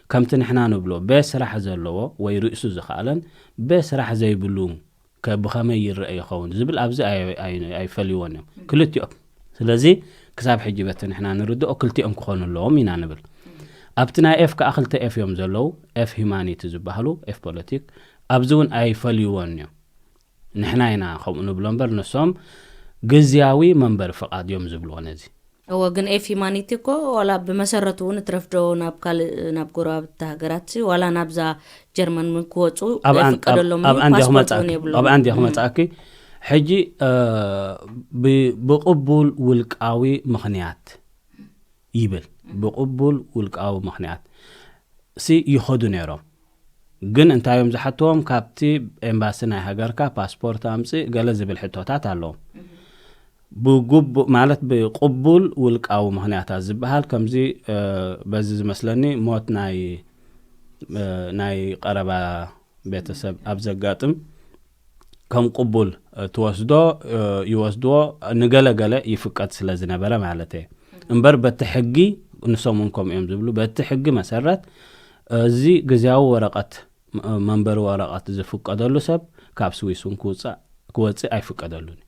ከምቲ ንሕና ንብሎ ቤ ስራሕ ዘለዎ ወይ ርእሱ ዝኸኣለን ቤ ስራሕ ዘይብሉ ከ ብኸመይ ይረአ ይኸውን ዝብል ኣብዚ ኣይ-፣ ኣይ-፣ ኣይፈልይዎን እዮም ክልቲኦም። ስለዚ ክሳብ ሕጂ በቲ ንሕና ንርድኦ ክልቲኦም ክኾኑ ኣለዎም ኢና ንብል። ኣብቲ ናይ ኤፍ ከዓ ክልተ ኤፍ እዮም ዘለዉ። ኤፍ ሂማኒቲ ዝበሃሉ፣ ኤፍ ፖለቲክ፣ ኣብዚ እውን ኣይፈልይዎን እዮም። ንሕና ኢና ከምኡ ንብሎ እምበር ንሶም ግዝያዊ መንበሪ ፍቓድ እዮም ዝብልዎ ነዚ። እወ፣ ግን ኤፍ ሂማኒቲ እኮ ዋላ ብመሰረቱ እውን እትረፍዶ ናብ ካልእ፣ ናብ ጎረባብቲ ሃገራት ሲ፣ ዋላ ናብዛ ጀርመን እውን ክወፁ ኣብ ኣን-፣ ኣብ፣ ኣይፍቀደሎምን ኣብ እዩ፣ ኣንዲያ ፓስፖርት ክመጻእኪ፣ እውን የብሎም። ኣብ ኣንዲያ እም። ክመጻእኪ። ሕጂ፣ እ፣ ብ-፣ ብቕቡል ውልቃዊ ምኽንያት ይብል። ብቕቡል ውልቃዊ ምኽንያት ሲ ይኸዱ ነይሮም። ግን እንታይ እዮም ዝሓትዎም? ካብቲ ኤምባሲ ናይ ሃገርካ ፓስፖርት ኣምጽእ ገለ ዝብል ሕቶታት ኣለዎም። ብግቡእ ማለት ብቅቡል ውልቃዊ ምኽንያታት ዝበሃል ከምዚ፣ እ፣ በዚ ዝመስለኒ ሞት ናይ፣ እ፣ ናይ ቀረባ ቤተሰብ ኣብ ዘጋጥም ከም ቅቡል፣ እ፣ ትወስዶ፣ እ፣ ይወስድዎ፣ ንገለ ገለ ይፍቀድ ስለ ዝነበረ ማለት እየ። እምበር በቲ ሕጊ ንሶም እውን ከምኡ እዮም ዝብሉ። በቲ ሕጊ መሰረት እዚ ግዝያዊ ወረቐት፣ ም-፣ መንበሪ ወረቐት ዝፍቀደሉ ሰብ ካብ ስዊስ እውን ክውጻእ፣ ክወጽእ ኣይፍቀደሉን እዩ።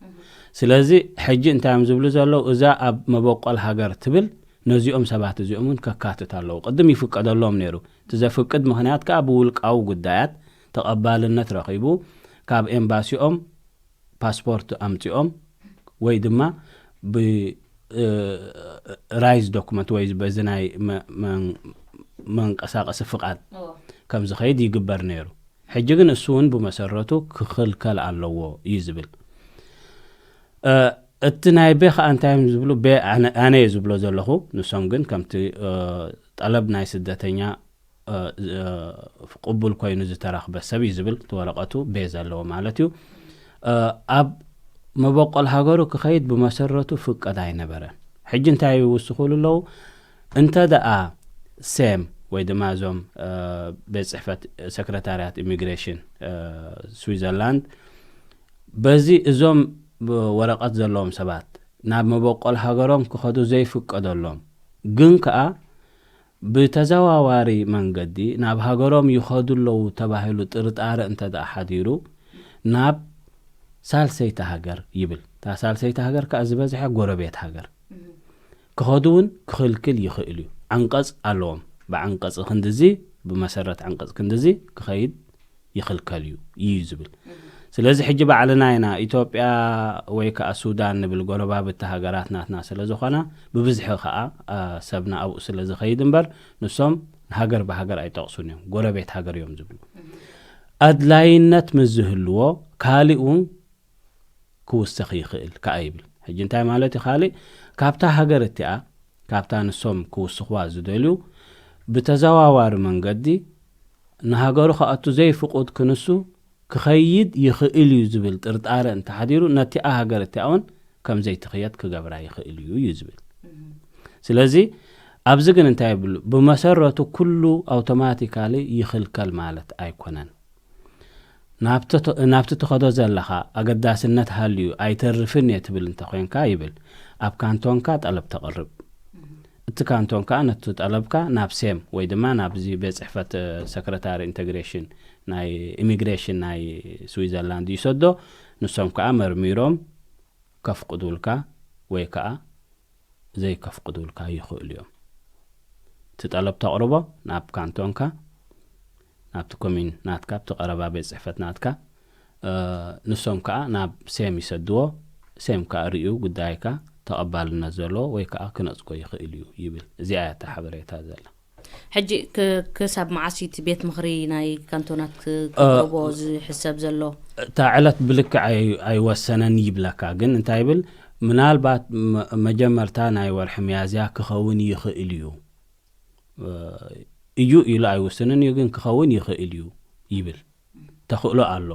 ስለዚ ሕጂ እንታይ እዮም ዝብሉ ዘለዉ? እዛ ኣብ መበቆል ሃገር ትብል ነዚኦም ሰባት እዚኦም እውን ከካትት ኣለዉ። ቅድም ይፍቀደሎም ነይሩ። እቲ ዘፍቅድ ምኽንያት ከኣ ብውልቃዊ ጉዳያት ተቐባልነት ረኺቡ ካብ ኤምባሲኦም ፓስፖርት ኣምጺኦም ወይ ድማ ብ-፣ እ፣ ራይዝ ዶኩመንት ወይ በዚ ናይ መ-፣ መን-፣ መንቀሳቐሲ ፍቓድ እዎ። ከም ዝኸይድ ይግበር ነይሩ። ሕጂ ግን እሱ እውን ብመሰረቱ ክኽልከል ኣለዎ እዩ ዝብል። እ፣ እቲ ናይ ቤ ኸኣ እንታይ እዮም ዝብሉ? ቤ ኣነ፣ ኣነ እየ ዝብሎ ዘለኹ። ንሶም ግን ከምቲ፣ እ፣ ጠለብ ናይ ስደተኛ፣ እ፣ እ፣ ቅቡል ኮይኑ ዝተረኽበ ሰብ እዩ ዝብል፣ እቲ ወረቐቱ ቤ ዘለዎ ማለት እዩ። እ፣ ኣብ መበቆል ሃገሩ ክኸይድ ብመሰረቱ ፍቀድ ኣይነበረን። ሕጂ እንታይ ይውስኹሉ ኣለዉ? እንተ ደኣ ሴም ወይ ድማ እዞም፣ እ፣ ቤት ጽሕፈት ሰክረታርያት ኢሚግሬሽን፣ እ፣ ስዊዘርላንድ በዚ እዞም ብ-፣ ወረቐት ዘለዎም ሰባት ናብ መበቆል ሃገሮም ክኸዱ ዘይፍቀደሎም፣ ግን ከኣ ብተዘዋዋሪ መንገዲ ናብ ሃገሮም ይኸዱ ኣለዉ ተባሂሉ ጥርጣረ እንተ ደኣ ሓዲሩ፣ ናብ ሳልሰይቲ ሃገር ይብል። እታ ሳልሰይቲ ሃገር ከኣ ዝበዝሐ ጎረቤት ሃገር ክኸዱ እውን ክኽልክል ይኽእል እዩ። ዓንቀጽ ኣለዎም። ብዓንቀጽ ክንድዚ፣ ብመሰረት ዓንቀጽ ክንድዚ ክኸይድ ይኽልከል እዩ፣ እዩ ዝብል። ስለዚ ሕጂ ባዕልና ኢና ኢትዮጵያ ወይ ከኣ ሱዳን ንብል፣ ጎረባብቲ ሃገራት ናትና ስለ ዝኾና፣ ብብዝሒ ከኣ፣ አ፣ ሰብና ኣብኡ ስለ ዝኸይድ እምበር፣ ንሶም ሃገር ብሃገር ኣይጠቕሱን እዮም፣ ጎረቤት ሃገር እዮም ዝብሉ። ኣድላይነት ምስ ዝህልዎ፣ ካልእ እውን ክውስኽ ይኽእል ከኣ ይብል። ሕጂ እንታይ ማለት እዩ? ካልእ፣ ካብታ ሃገር እቲኣ ካብታ ንሶም ክውስኽዋ ዝደልዩ ብተዘዋዋሪ መንገዲ ንሃገሩ ክኣቱ ዘይፍቑድ ክንሱ ክኸይድ ይኽእል እዩ ዝብል ጥርጣረ እንተሓዲሩ ነቲኣ ሃገር እቲኣ እውን ከም ዘይትኽየድ ክገብራ ይኽእል እዩ እዩ ዝብል። ስለዚ ኣብዚ ግን እንታይ ይብሉ? ብመሰረቱ ኩሉ ኣውቶማቲካሊ ይኽልከል ማለት ኣይኮነን። ናብቲ ትኸዶ ዘለኻ ኣገዳስነት ሃልዩ ኣይተርፍን እየ ትብል እንተኾይንካ ይብል፣ ኣብ ካንቶንካ ጠለብ ተቕርብ። እቲ ካንቶን ከዓ ነቲ ጠለብካ ናብ ሴም ወይ ድማ ናብዚ ቤት ጽሕፈት ሰክረታሪ ኢንተግሬሽን ናይ ኢሚግሬሽን ናይ ስዊዘርላንድ ይሰዶ። ንሶም ከዓ መርሚሮም ከፍቅዱልካ ወይ ከዓ ዘይከፍቅዱልካ ይኽእሉ እዮም። እቲ ጠለብ ተቕርቦ ናብ ካንቶንካ፣ ናብቲ ኮሚን ናትካ፣ ኣብቲ ቀረባ ቤት ጽሕፈት ናትካ። ንሶም ከዓ ናብ ሴም ይሰድዎ። ሴም ከዓ ርእዩ ጉዳይካ ተቐባልነት ዘለዎ ወይ ከዓ ክነጽጎ ይኽእል እዩ ይብል። እዚኣ እያ እታ ሓበሬታ ዘላ። ሕጂ ክሳብ መዓስ እቲ ቤት ምኽሪ ናይ ካንቶናት ክቅርቦ ዝሕሰብ ዘሎ? እታ ዕለት ብልክዕ ኣይወሰነን ይብለካ፣ ግን እንታይ ይብል? ምናልባት መጀመርታ ናይ ወርሒ ሚያዝያ ክኸውን ይኽእል እዩ እዩ ኢሉ ኣይውስንን እዩ፣ ግን ክኸውን ይኽእል እዩ ይብል። ተኽእሎ ኣሎ።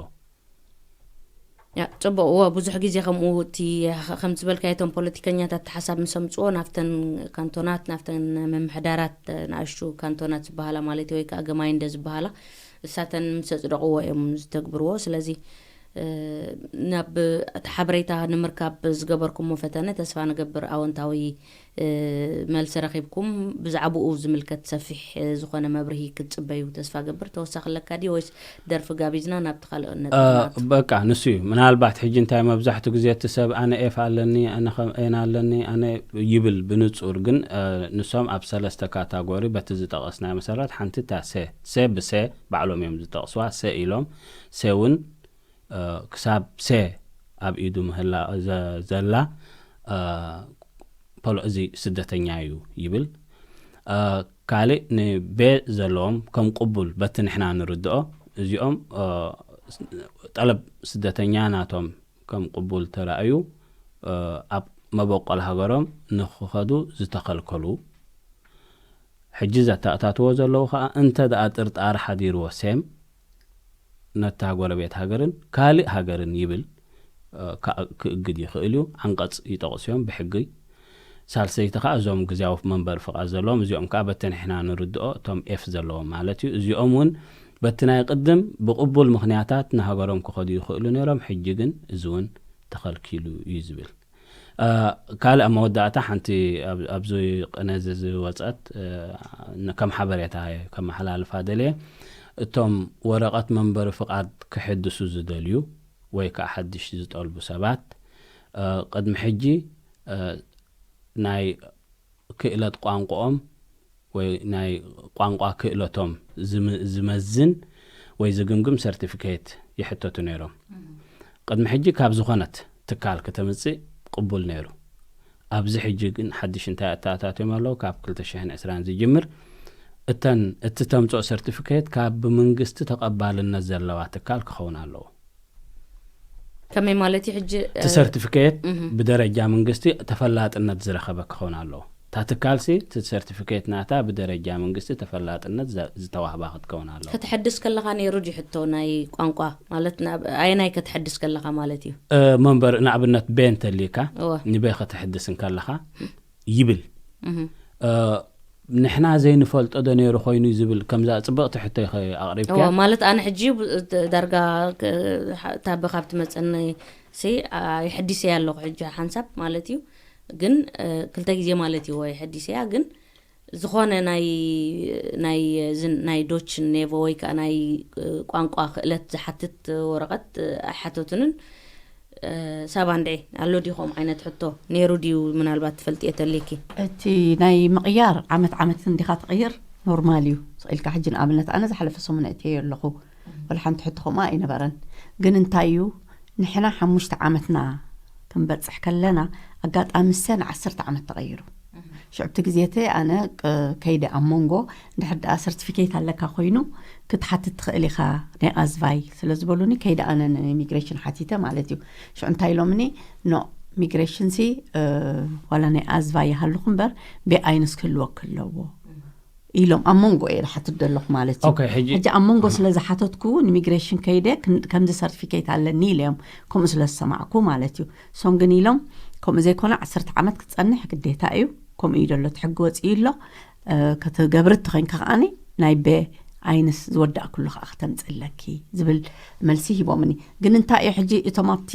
ያ ጽቡቕ። እዎ፣ ብዙሕ ግዜ ከምኡ እቲ ከም ዝበልካዮ እቶም ፖለቲከኛታት ሓሳብ ምስ ኣምጽዎ ናብተን ካንቶናት፣ ናብተን ምምሕዳራት፣ ንኣሽቱ ካንቶናት ዝበሃላ ማለት ወይ ከዓ ገማይንደ ዝበሃላ እሳተን ምስ ኣጽደቕዎ እዮም ዝተግብርዎ። ስለዚ ናብ እቲ ሓበሬታ ንምርካብ ዝገበርኩሞ ፈተነ ተስፋ ንገብር ኣወንታዊ መልሲ ረኺብኩም ብዛዕባኡ ዝምልከት ሰፊሕ ዝኾነ መብርሂ ክትጽበዩ ተስፋ ገብር። ተወሳኺ ኣለካ ድዩ ወይስ ደርፊ ጋቢዝና ናብቲ ካልእ ነጥቢ? በቃ ንሱ እዩ። ምናልባት ሕጂ እንታይ መብዛሕትኡ ግዜ እቲ ሰብ ኣነ ኤፍ ኣለኒ፣ ኣነ ከም ኤን ኣለኒ፣ ኣነ ይብል ብንጹር፣ ግን ንሶም ኣብ ሰለስተ ካታጎሪ በቲ ዝጠቐስናዮ መሰረት ሓንቲ እታ ሰ፣ ሰ ብሰ ባዕሎም እዮም ዝጠቕስዋ፣ ሰ ኢሎም፣ ሰ እውን ክሳብ ሰ ኣብ ኢዱ ምህላ ዘላ ፖሎ እዚ ስደተኛ እዩ ይብል። ካልእ ንቤ ዘለዎም ከም ቅቡል በቲ ንሕና ንርድኦ እዚኦም ጠለብ ስደተኛ ናቶም ከም ቅቡል ተራእዩ ኣብ መበቆል ሃገሮም ንክኸዱ ዝተኸልከሉ ሕጂ ዘተኣታትዎ ዘለዉ ከኣ እንተ ደኣ ጥርጣረ ሓዲርዎ ሴም ነታ ጎረቤት ሃገርን ካልእ ሃገርን ይብል ክእግድ ይኽእል እዩ። ዓንቀጽ ይጠቕሱ እዮም ብሕጊ። ሳልሰይቲ ከኣ እዞም ግዝያዊ መንበሪ ፍቓድ ዘለዎም እዚኦም ከኣ በቲ ንሕና ንርድኦ እቶም ኤፍ ዘለዎም ማለት እዩ። እዚኦም እውን በቲ ናይ ቅድም ብቕቡል ምኽንያታት ንሃገሮም ክኸዱ ይኽእሉ ነይሮም። ሕጂ ግን እዚ እውን ተኸልኪሉ እዩ ዝብል። ካልእ ኣብ መወዳእታ ሓንቲ ኣብዚ ቅነ እዚ ዝወፀት ከም ሓበሬታ ከመሓላልፋ ደልየ፣ እቶም ወረቐት መንበሪ ፍቓድ ክሕድሱ ዝደልዩ ወይ ከዓ ሓድሽ ዝጠልቡ ሰባት ቅድሚ ሕጂ ናይ ክእለት ቋንቋኦም ወይ ናይ ቋንቋ ክእለቶም ዝመዝን ወይ ዝግምግም ሰርቲፊኬት ይሕተቱ ነይሮም። ቅድሚ ሕጂ ካብ ዝኾነት ትካል ከተምፅእ ቅቡል ነይሩ። ኣብዚ ሕጂ ግን ሓድሽ እንታይ ኣተኣታትዮም ኣለዉ? ካብ ክልተ ሽሕን ዕስራን ዝጅምር እተን እቲ ተምፅኦ ሰርቲፊኬት ካብ ብመንግስቲ ተቐባልነት ዘለዋ ትካል ክኸውን ኣለዎ። ከመይ ማለት እዩ ሕጂ? እቲ ሰርቲፊኬት ብደረጃ መንግስቲ ተፈላጥነት ዝረኸበ ክኸውን ኣለዎ። እታ ትካልሲ እቲ ሰርቲፊኬት ናታ ብደረጃ መንግስቲ ተፈላጥነት ዝተዋህባ ክትከውን ኣለዋ። ከተሐድስ ከለኻ ነይሩ ድዩ ሕቶ ናይ ቋንቋ? ማለት ኣየናይ ከተሐድስ ከለኻ ማለት እዩ? መንበር ንኣብነት ቤ እንተልካ ንቤ ከተሐድስ እንከለኻ ይብል። ንሕና ዘይንፈልጦ ዶ ነይሩ ኮይኑ ዝብል ከምዛ ጽብቕቲ ሕቶ ኢኸ ኣቕሪብካ? ማለት ኣነ ሕጂ ዳርጋ ታበ ካብ ትመጸኒ ሲ ይሕዲሰ ኣለኹ ሕጂ ሓንሳብ ማለት እዩ። ግን ክልተ ግዜ ማለት እዩ ወይ ሕዲሰያ ግን ዝኾነ ናይ ናይ ዝን ናይ ዶች ኔቮ ወይ ከዓ ናይ ቋንቋ ክእለት ዝሓትት ወረቐት ኣይሓተቱንን። ሳባ እንድዒ ኣሎ ድዩ ከምኡ ዓይነት ሕቶ ነይሩ ድዩ? ምናልባት ትፈልጥዮ ተሊኪ። እቲ ናይ ምቕያር ዓመት ዓመት እንዲኻ ትቕይር ኖርማል እዩ። ስቕ ኢልካ ሕጂ ንኣብነት ኣነ ዝሓለፈ ሰሙን እትየዮ ኣለኹ ወላ ሓንቲ ሕቶ ከምኡ ኣይነበረን። ግን እንታይ እዩ ንሕና ሓሙሽተ ዓመትና ክንበጽሕ ከለና ኣጋጣሚ ሰ ንዓሰርተ ዓመት ተቐይሩ። ሽዑ እቲ ግዜ እቲ ኣነ ከይደ ኣብ መንጎ እንድሕር ደኣ ሰርቲፊኬት ኣለካ ኮይኑ ክትሓትት ትኽእል ኢኻ ናይ ኣዝቫይ ስለ ዝበሉኒ ከይደ ኣነ ንኢሚግሬሽን ሓቲተ ማለት እዩ። ሽዑ እንታይ ኢሎምኒ ኖ ኢሚግሬሽን ሲ ዋላ ናይ ኣዝባ ይሃልኹ እምበር ብኣይንስ ክህልወክ ኣለዎ ኢሎም ኣብ መንጎ እየ ዝሓትት ዘለኹ ማለት እዩ። ኦኬ፣ ሕጂ ሕጂ ኣብ መንጎ ስለ ዝሓተትኩ እውን ኢሚግሬሽን ከይደ ክን- ከምዚ ሰርቲፊኬት ኣለኒ ኢለ እዮም ከምኡ ስለ ዝሰማዕኩ ማለት እዩ። ሶም ግን ኢሎም ከምኡ ዘይኮነ ዓሰርተ ዓመት ክፀንሕ ግዴታ እዩ፣ ከምኡ እዩ ዘሎ እቲ ሕጊ ወፂኡ ኣሎ። እ፣ ክትገብሪ እተኮይንካ ከዓኒ ናይ ቤ ኣይንስ ዝወዳእክሉ ከዓ ክተምፅለኪ ዝብል መልሲ ሂቦምኒ። ግን እንታይ እዩ ሕጂ እቶም ኣብቲ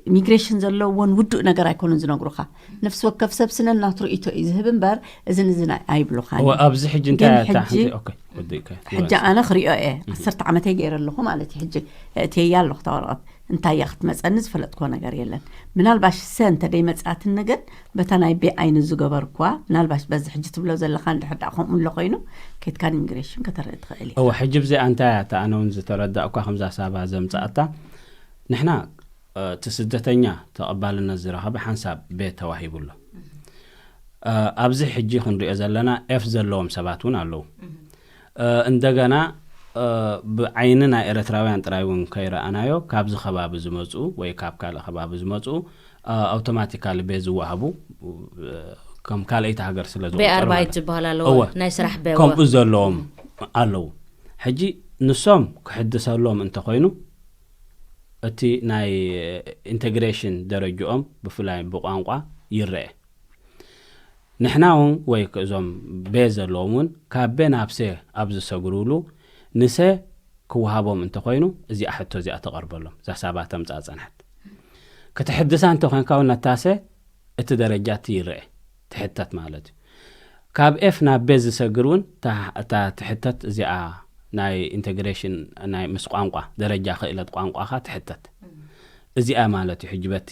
ኢሚግሬሽን ዘለዎን ውዱእ ነገር ኣይኮኑን ዝነግሩካ። ነፍሲ ወከፍ ሰብ ስነ ናቱ ርእይቶ እዩ ዝህብ እምበር እዝን እዝን ኣይ- ኣይብሉኻን እወ፣ እዮም። ኣብዚ ሕጂ እንታይ ግን ኣታ ሕጂ- ኦኬ፣ ወዲእካ ሕጂ ኣነ ክሪኦ እየ። ዓሰርተ ዓመተይ ገይረ ኣለኹ ማለት እዩ። ሕጂ እእትየያ ኣለኹ እታ ወረቐት እንታይ እያ ክትመፀኒ ዝፈለጥኮ ነገር የለን። ምናልባሽ ሰ እንተ ደይመፅኣትኒ ግን በታ ናይ ቤ ኣይኒ ዝገበርኳ ምናልባሽ በዚ ሕጂ ትብሎ ዘለካ እንድሕር ደኣ ከምኡ ኣሎ ኮይኑ ከይድካ ኢሚግሬሽን ከተርኢ ትኽእል እዩ። እወ፣ ሕጂ ብዚኣ እንታይ ኣታ ኣነ እውን ዝተረዳእኳ ከምዛ ሳባ ዘምፃኣታ ንሕና እ፣ እቲ ስደተኛ ተቐባልነት ዝረኸበ ሓንሳብ ቤ ተዋሂቡ ኣሎ። እ፣ ኣብዚ ሕጂ ክንሪኦ ዘለና ኤፍ ዘለዎም ሰባት እውን ኣለዉ። እ፣ እንደገና እ፣ ብዓይኒ ናይ ኤረትራውያን ጥራይ እውን ከይረኣናዮ ካብዚ ከባቢ ዝመፁ ወይ ካብ ካልእ ከባቢ ዝመፁ እ፣ ኣውቶማቲካሊ ቤ ዝወሃቡ እ፣ ከም ካልኣይቲ ሃገር ስለ ዝቑጸሩ ቤኣርባይት ማለት ዝበሃል ኣለዎ እወ። ናይ ስራሕ ቤ ከምኡ ዘለዎም ኣለዉ። ሕጂ ንሶም ክሕድሰሎም እንተኾይኑ እቲ ናይ ኢንቴግሬሽን ደረጅኦም ብፍላይ ብቋንቋ ይረአ። ንሕና እውን ወይ እዞም ቤ ዘለዎም እውን ካብ ቤ ናብ ሴ ኣብ ዝሰግሩሉ ንሰ ክወሃቦም እንተኾይኑ እዚኣ ሕቶ እዚኣ ተቐርበሎም። እዛ ሳባ ተምፅኣ ፀንሐት። ክትሕድሳ እንተኾይንካ እውን ነታ ሰ እቲ ደረጃ እቲ ይረአ ትሕተት ማለት እዩ። ካብ ኤፍ ናብ ቤ ዝሰግር እውን እታ- እታ ትሕተት እዚኣ ናይ ኢንቴግሬሽን ናይ ምስ ቋንቋ ደረጃ ክእለት ቋንቋኻ ትሕተት እዚኣ ማለት እዩ። ሕጂ በቲ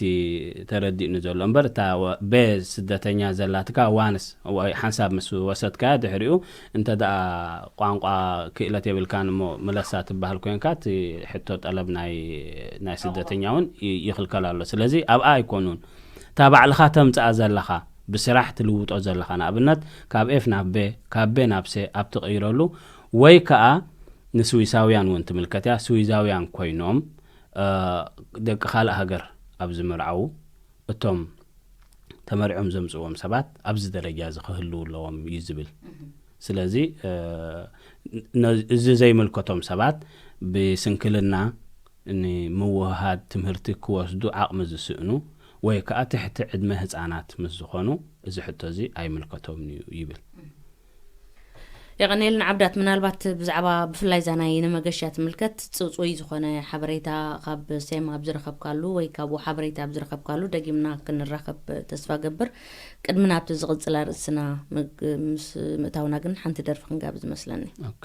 ተረዲእኒ ዘሎ እምበር እታ ወ- ቤ ስደተኛ ዘላትካ ዋንስ ወይ ሓንሳብ ምስ ወሰድካያ ድሕሪኡ እንተ ደኣ ቋንቋ ክእለት የብልካን እሞ ምለሳ ትበሃል ኮንካ እቲ ሕቶ ጠለብ ናይ ናይ ስደተኛ እውን ይ- ይኽልከል ኣሎ። ስለዚ ኣብኣ ኣይኮኑን እታ ባዕልኻ ተምፅኣ ዘለኻ ብስራሕ ትልውጦ ዘለኻ ንኣብነት ካብ ኤፍ ናብ ቤ ካብ ቤ ናብ ሴ ኣብ ትቕይረሉ ወይ ከዓ ንስዊሳውያን እውን ትምልከት እያ። ስዊዛውያን ኮይኖም እ፣ ደቂ ካልእ ሃገር ኣብ ዝምርዓዉ እቶም ተመሪዖም ዘምፅዎም ሰባት ኣብዚ ደረጃ እዚ ክህልዉ ኣለዎም እዩ ዝብል። ስለዚ እ፣ ነ- እዚ ዘይምልከቶም ሰባት ብስንክልና ንምውህሃድ ትምህርቲ ክወስዱ ዓቕሚ ዝስእኑ ወይ ከዓ ትሕቲ ዕድመ ህፃናት ምስ ዝኾኑ እዚ ሕቶ እዚ ኣይምልከቶምን እዩ ይብል። የቐኔልና ዓብዳት፣ ምናልባት ብዛዕባ ብፍላይ እዛ ናይ ንመገሻ ትምልከት ፅፁይ ዝኾነ ሓበሬታ ካብ ሴም ኣብ ዝረኸብካሉ ወይ ካብኡ ሓበሬታ ኣብ ዝረኸብካሉ ደጊምና ክንራኸብ ተስፋ ገብር። ቅድሚ ናብቲ ዝቕፅል ኣርእስትና ምግ- ምስ ምእታውና ግን ሓንቲ ደርፊ ክንጋብዝ መስለኒ። ኦኬ።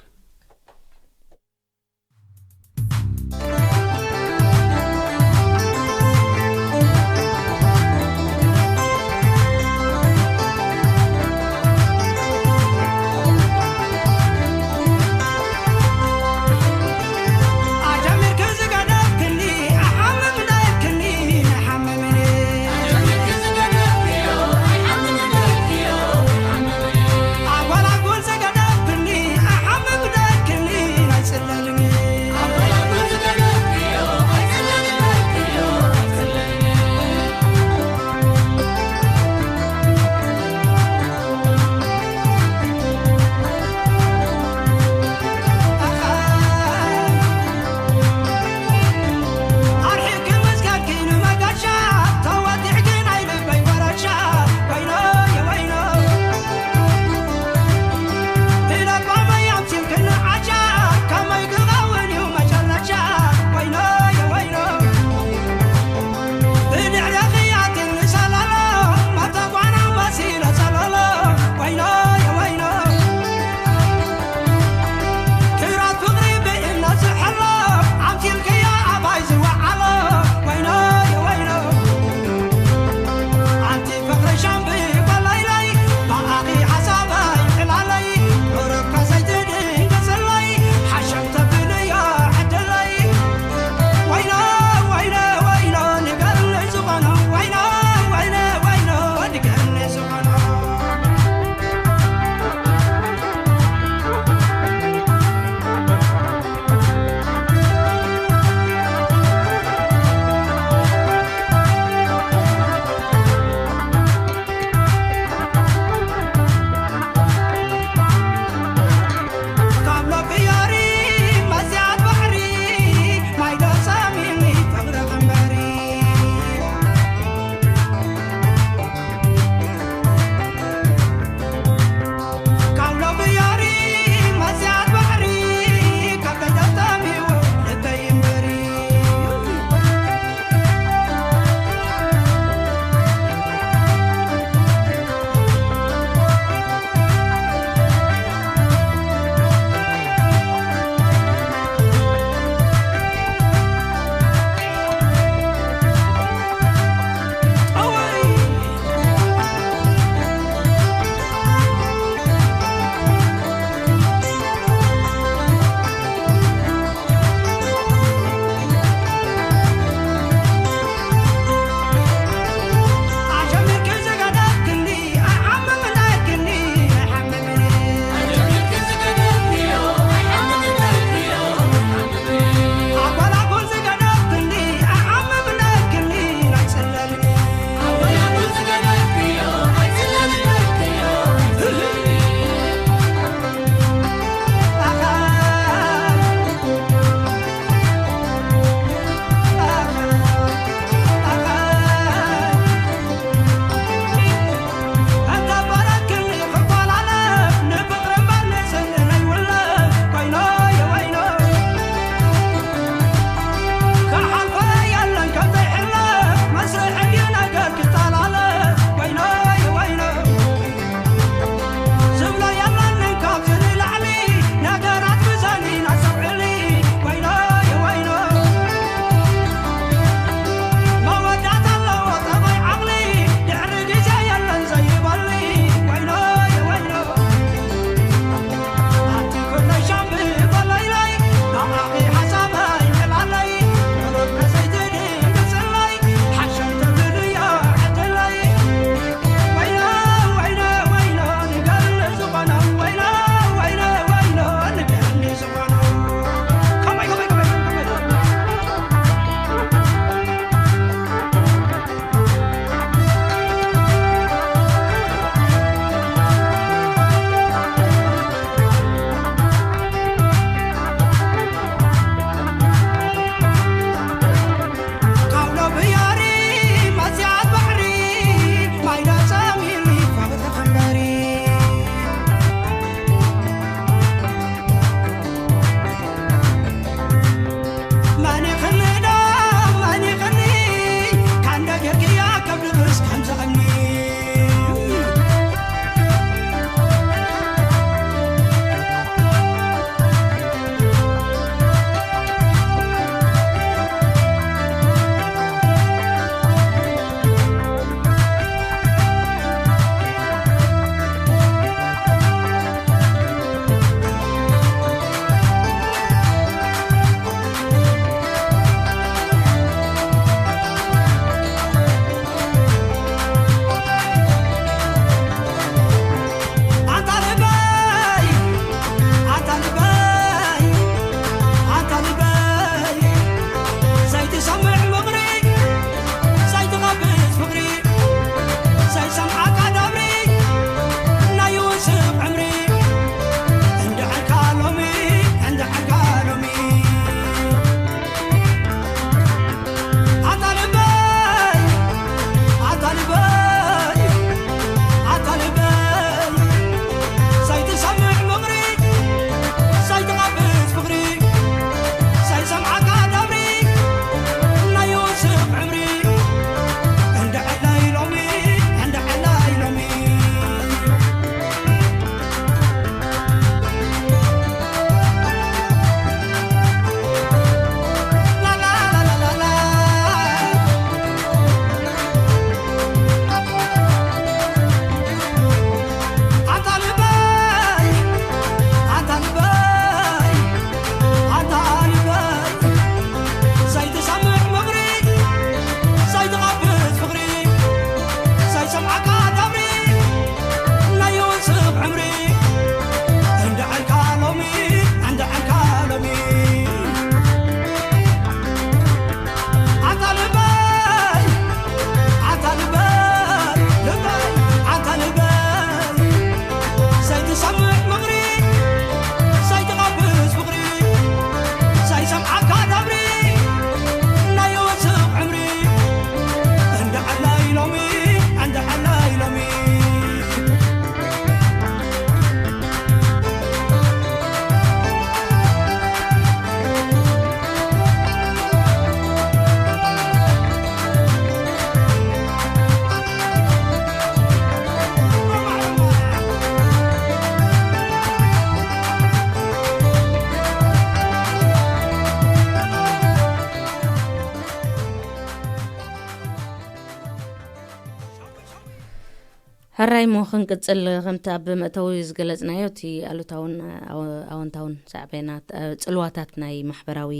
ሕራይ እሞ ክንቅጽል፣ ከምቲ ኣብ መእተዊ ዝገለጽናዮ፣ እቲ ኣሉታውን ኣወ-፣ ኣወንታውን ሳዕቤናት፣ እ፣ ጽልዋታት ናይ ማሕበራዊ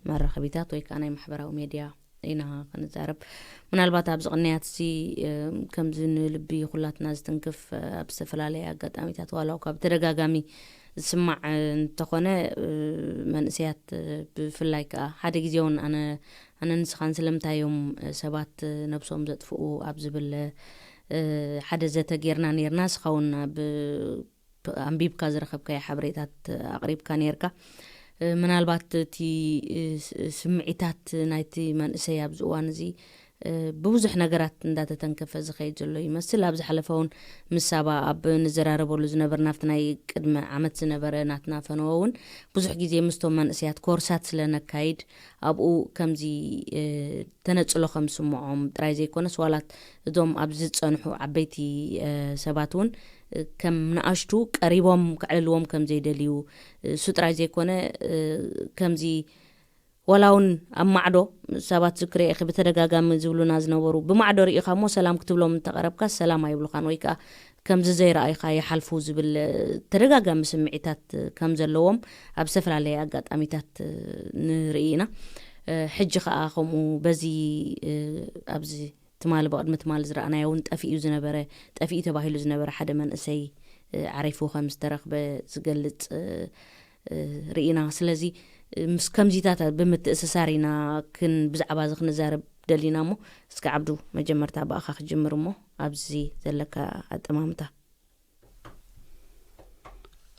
መራኸቢታት ወይ ከኣ ናይ ማሕበራዊ ሜድያ ኢና ክንዛረብ። ምናልባት ኣብዚ ቅንያት እዚ፣ እ፣ ከምዚ ንልቢ ኩላትና ዝትንክፍ፣ እ፣ ኣብ ዝተፈላለየ ኣጋጣሚታት ዋላ እኳ ብተደጋጋሚ ዝስማዕ፣ እ፣ እንተኾነ፣ እ፣ መንእሰያት፣ እ፣ ብፍላይ ከኣ ሓደ ግዜ እውን ኣነ፣ ኣነ ንስኻን ስለምንታይ እዮም፣ እ፣ ሰባት፣ እ፣ ነብሶም ዘጥፍኡ ኣብ ዝብል፣ እ፣ ሓደ ዘተ ጌርና ኔርና። ንስኻ እውን ኣብ ፕ-፣ ኣንቢብካ ዝረኸብካዮ ሓበሬታት ኣቕሪብካ ኔርካ። እ፣ ምናልባት እቲ፣ እ፣ ስ-፣ ስምዒታት ናይቲ መንእሰይ ኣብዚ እዋን እዚ፣ እ፣ ብብዙሕ ነገራት እንዳተተንከፈ ዝኸይድ ዘሎ ይመስል። ኣብ ዝሓለፈ እውን ምስ ሳባ ኣብ ንዘራረበሉ ዝነበርና፣ ኣብቲ ናይ ቅድሚ ዓመት ዝነበረ ናትና ፈነወ እውን ብዙሕ ግዜ ምስቶም መንእሰያት ኮርሳት ስለ ነካይድ፣ ኣብኡ ከምዚ፣ እ፣ ተነጽሎ ከም ዝስምዖም ጥራይ ዘይኮነስ፣ ዋላት እዞም ኣብዚ ዝጸንሑ ዓበይቲ፣ እ፣ ሰባት እውን፣ እ፣ ከም ንኣሽቱ ቀሪቦም ከዕልልዎም ከም ዘይደልዩ፣ እ፣ እሱ ጥራይ ዘይኮነ፣ እ፣ ከምዚ ዋላ እውን ኣብ ማዕዶ ሰባት ዝክርኤኺ ብተደጋጋሚ ዝብሉና ዝነበሩ፣ ብማዕዶ ርኢኻ እሞ ሰላም ክትብሎም እንተቐረብካ ሰላም ኣይብሉኻን ወይ ከኣ ከምዚ ዘይረኣይኻ ይሓልፉ ዝብል፣ እ፣ ተደጋጋሚ ስምዒታት ከም ዘለዎም ኣብ ዝተፈላለየ ኣጋጣሚታት፣ እ፣ ንርኢ ኢና። እ፣ ሕጂ ከኣ ከምኡ በዚ፣ እ፣ ኣብዚ ትማሊ ብቕድሚ ትማሊ ዝረኣናዮ እውን ጠፊኡ ዝነበረ፣ ጠፊኡ ተባሂሉ ዝነበረ ሓደ መንእሰይ፣ እ፣ ዓሪፉ ከም ዝተረኽበ ዝገልጽ፣ እ፣ እ፣ ርኢና። ስለዚ፣ እ፣ ምስ ከምዚታት ብምትእስሳር ኢና ክን-፣ ብዛዕባ እዚ ክንዛረብ ደሊና እሞ፣ እስከ ዓብዱ መጀመርታ ብኣኻ ክጅምር እሞ ኣብዚ ዘለካ ኣጠማምታ።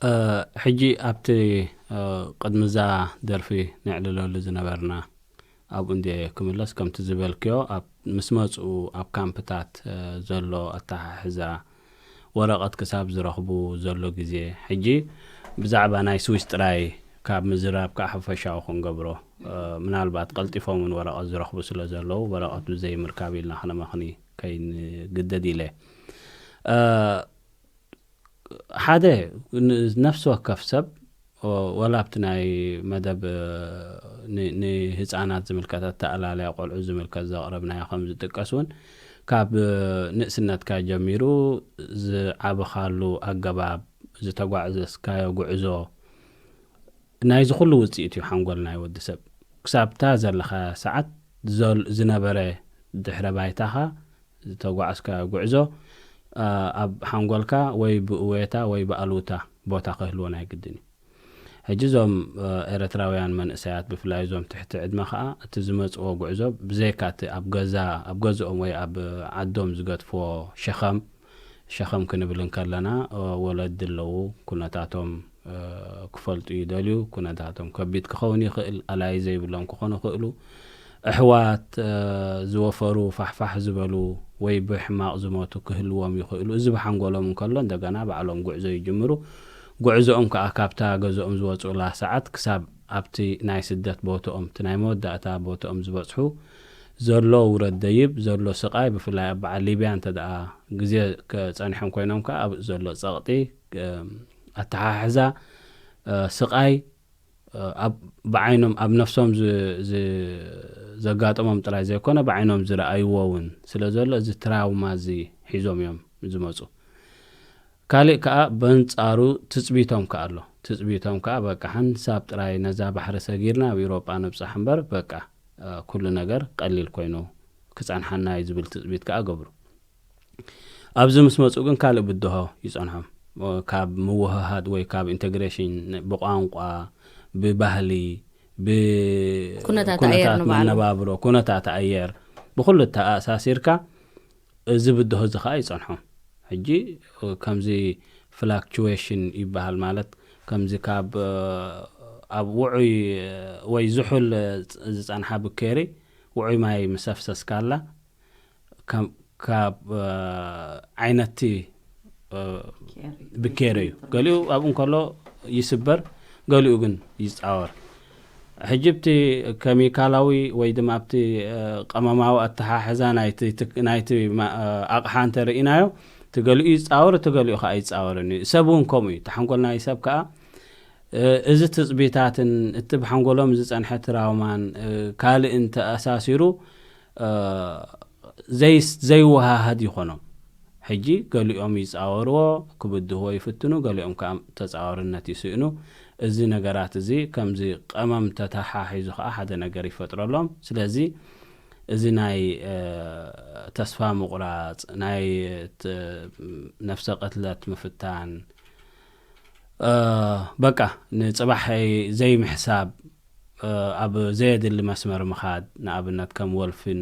እ፣ ሕጂ ኣብቲ፣ እ፣ ቅድሚ እዛ ደርፊ ነዕልለሉ ዝነበርና ኣብኡ እንድየ ክምለስ፣ ከምቲ ዝበልክዮ ኣብ ምስ መጽኡ ኣብ ካምፕታት፣ እ፣ ዘሎ ኣተሓሕዛ ወረቐት ክሳብ ዝረኽቡ ዘሎ ግዜ፣ ሕጂ ብዛዕባ ናይ ስዊስ ጥራይ ካብ ምዝራብ ከኣ ሓፈሻዊ ክንገብሮ፣ እ፣ ምናልባት ቀልጢፎም እውን ወረቐት ዝረኽቡ ስለ ዘለዉ፣ ወረቐት ብዘይምርካብ ኢልና ክነመኽኒ ከይንግደድ ኢለ። እ፣ ሓደ ን-፣ ነፍሲ ወከፍ ሰብ፣ ኦ፣ ወላ ኣብቲ ናይ መደብ፣ እ፣ ን-፣ ንህጻናት ዝምልከት፣ ኣተኣላልያ ቆልዑ ዝምልከት ዘቕረብናዮ ከም ዝጥቀስ እውን፣ ካብ፣ እ፣ ንእስነትካ ጀሚሩ ዝዓበኻሉ ኣገባብ፣ ዝተጓዕዘስካዮ ጉዕዞ፣ ናይዚ ኩሉ ውጽኢት እዩ ሓንጎል ናይ ወዲ ሰብ። ክሳብታ ዘለኻያ ሰዓት ዘል-፣ ዝነበረ ድሕረ ባይታኻ፣ ዝተጓዓዝካዮ ጉዕዞ፣ ኣ፣ ኣብ ሓንጎልካ ወይ ብእወታ ወይ ብኣሉታ ቦታ ክህልዎ ናይ ግድን እዩ። ሕጂ እዞም፣ እ፣ ኤርትራውያን መንእሰያት፣ ብፍላይ እዞም ትሕቲ ዕድመ ከኣ፣ እቲ ዝመጽዎ ጉዕዞ ብዘይካ እቲ ኣብ ገዛ፣ ኣብ ገዝኦም ወይ ኣብ ዓዶም ዝገድፍዎ ሸኸም፣ ሸኸም ክንብል እንከለና፣ እ፣ ወለዲ ኣለዉ፣ ኩነታቶም፣ እ፣ ክፈልጡ ይደልዩ። ኩነታቶም ከቢድ ክኸውን ይኽእል፣ ኣላይ ዘይብሎም ክኾኑ ይኽእሉ። ኣሕዋት፣ እ፣ ዝወፈሩ፣ ፋሕፋሕ ዝበሉ ወይ ብሕማቕ ዝሞቱ ክህልዎም ይኽእሉ። እዚ ብሓንጎሎም እንከሎ፣ እንደገና ባዕሎም ጉዕዞ ይጅምሩ። ጉዕዞኦም ከኣ ካብታ ገዝኦም ዝወጽኡላ ሰዓት ክሳብ ኣብቲ ናይ ስደት ቦትኦም፣ እቲ ናይ መወዳእታ ቦትኦም ዝበጽሑ፣ ዘሎ ውረድ ደይብ፣ ዘሎ ስቓይ፣ ብፍላይ ኣብ በዓል ሊብያ እንተ ደኣ ግዜ ከ-፣ ጸኒሖም ኮይኖም ከኣ፣ ኣብኡ ዘሎ ጸቕጢ፣ እ፣ ኣተሓሕዛ፣ እ፣ ስቓይ፣ እ፣ ኣብ፣ ብዓይኖም፣ ኣብ ነፍሶም ዝ-፣ ዝ-፣ ዘጋጠሞም ጥራይ ዘይኮነ፣ ብዓይኖም ዝረኣይዎ እውን ስለ ዘሎ፣ እዚ ትራውማ እዚ ሒዞም እዮም ዝመጹ። ካልእ ከኣ በንጻሩ ትጽቢቶም ከኣ ኣሎ። ትጽቢቶም ከኣ በቃ ሓንሳብ ጥራይ ነዛ ባሕሪ ሰጊርና ኣብ ኤውሮጳ ንብጻሕ እምበር በቃ፣ እ፣ ኩሉ ነገር ቀሊል ኮይኑ ክጸንሓና እዩ ዝብል ትጽቢት ከኣ ገብሩ። ኣብዚ ምስ መጹ ግን ካልእ ብድሆ ይጸንሖም። እ፣ ካብ ምውህሃድ ወይ ካብ ኢንተግሬሽን ብቋንቋ፣ ብባህሊ፣ ብ-፣ ኩነታት ኣየር ኩነታት ንባዕሉ። መነባብሮ፣ ኩነታት ኣየር፣ ብኹሉ ተኣሳሲርካ እዚ ብድሆ እዚ ኸኣ ይጸንሖም። ሕጂ፣ እ፣ ከምዚ ፍላክቹዌሽን ይበሃል፣ ማለት ከምዚ ካብ፣ እ፣ ኣብ ውዑይ፣ እ፣ ወይ ዝሑል፣ እ፣ ዝጸንሓ ብኬሪ፣ ውዑይ ማይ ምስ ኣፍሰስካላ፣ ከም፣ ካብ፣ እ፣ ዓይነቲ፣ እ፣ ብኬሪ እዩ። ገሊኡ ኣብኡ እንከሎ ይስበር፣ ገሊኡ ግን ይጻወር። ሕጂ ኣብቲ ኬሚካላዊ ወይ ድማ ኣብቲ፣ እ፣ ቀመማዊ ኣተሓሕዛ ናይቲ ትክ-፣ ናይቲ ማ-፣ እ፣ ኣቕሓ እንተ ርኢናዮ፣ እቲ ገሊኡ ይጻወር፣ እቲ ገሊኡ ከኣ ይጻወርን እዩ። ሰብ እውን ከምኡ እዩ። እቲ ሓንጎል ናይ ሰብ ከኣ፣ እ፣ እዚ ትጽቢታትን እቲ ብሓንጎሎም ዝጸንሐ ትራውማን፣ እ፣ ካልእን ተኣሳሲሩ፣ እ፣ ዘይስ-፣ ዘይወሃሃድ ይኾኖም። ሕጂ ገሊኦም ይጻወርዎ፣ ክብድህዎ ይፍትኑ፣ ገሊኦም ከኣ ተጻዋርነት ይስእኑ። እዚ ነገራት እዚ ከምዚ ቀመም ተተሓሒዙ ከኣ ሓደ ነገር ይፈጥረሎም። ስለዚ እዚ ናይ ተስፋ ምቑራጽ፣ ናይ ነፍሰ ቅትለት ምፍታን፣ በቃ ንጽባሕ ዘይምሕሳብ፣ ኣብ ዘየድሊ መስመር ምኻድ፣ ንኣብነት ከም ወልፍን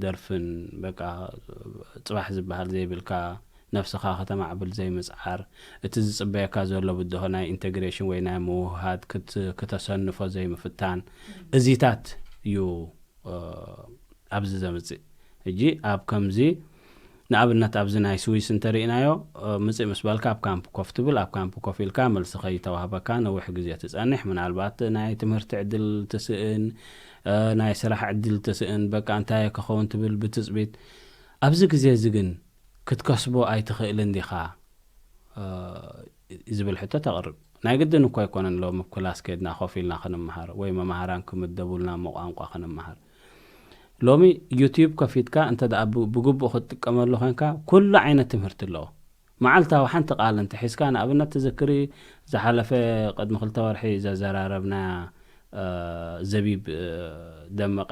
ደርፍን፣ በቃ ጽባሕ ዝበሃል ዘይብልካ፣ ነፍስኻ ከተማዕብል ዘይምጽዓር፣ እቲ ዝጽበየካ ዘሎ ብድሆ ናይ ኢንተግሬሽን ወይ ናይ ምውህሃድ ክተሰንፎ ዘይምፍታን፣ እዚታት እዩ ኣብዚ ዘምጽእ። ሕጂ ኣብ ከምዚ ንኣብነት ኣብዚ ናይ ስዊስ እንተርኢናዮ፣ ምጽእ ምስ በልካ ኣብ ካምፕ ኮፍ ትብል፣ ኣብ ካምፕ ኮፍ ኢልካ መልሲ ከይተዋህበካ ነዊሕ ግዜ ትጸንሕ። ምናልባት ናይ ትምህርቲ ዕድል ትስእን፣ ናይ ስራሕ ዕድል ትስእን፣ በቃ እንታይ ክኸውን ትብል ብትጽቢት። ኣብዚ ግዜ እዚ ግን ክትከስቦ ኣይትኽእልን ዲኻ ዝብል ሕቶ ተቕርብ። ናይ ግድን እኳ ኣይኮነን ሎም ኣብ ክላስ ከድና ኮፍ ኢልና ክንምሃር ወይ መማህራን ክምደቡልና እሞ ቋንቋ ክንምሃር። ሎሚ ዩቲዩብ ከፊትካ እንተ ደኣ ብግቡእ ክትጥቀመሉ ኮንካ ኩሉ ዓይነት ትምህርቲ ኣለዎ። መዓልታዊ ሓንቲ ቃል እንተ ሒዝካ፣ ንኣብነት ትዝክሪ ዝሓለፈ ቅድሚ ክልተ ወርሒ ዘዘራረብና ዘቢብ ደመቐ፣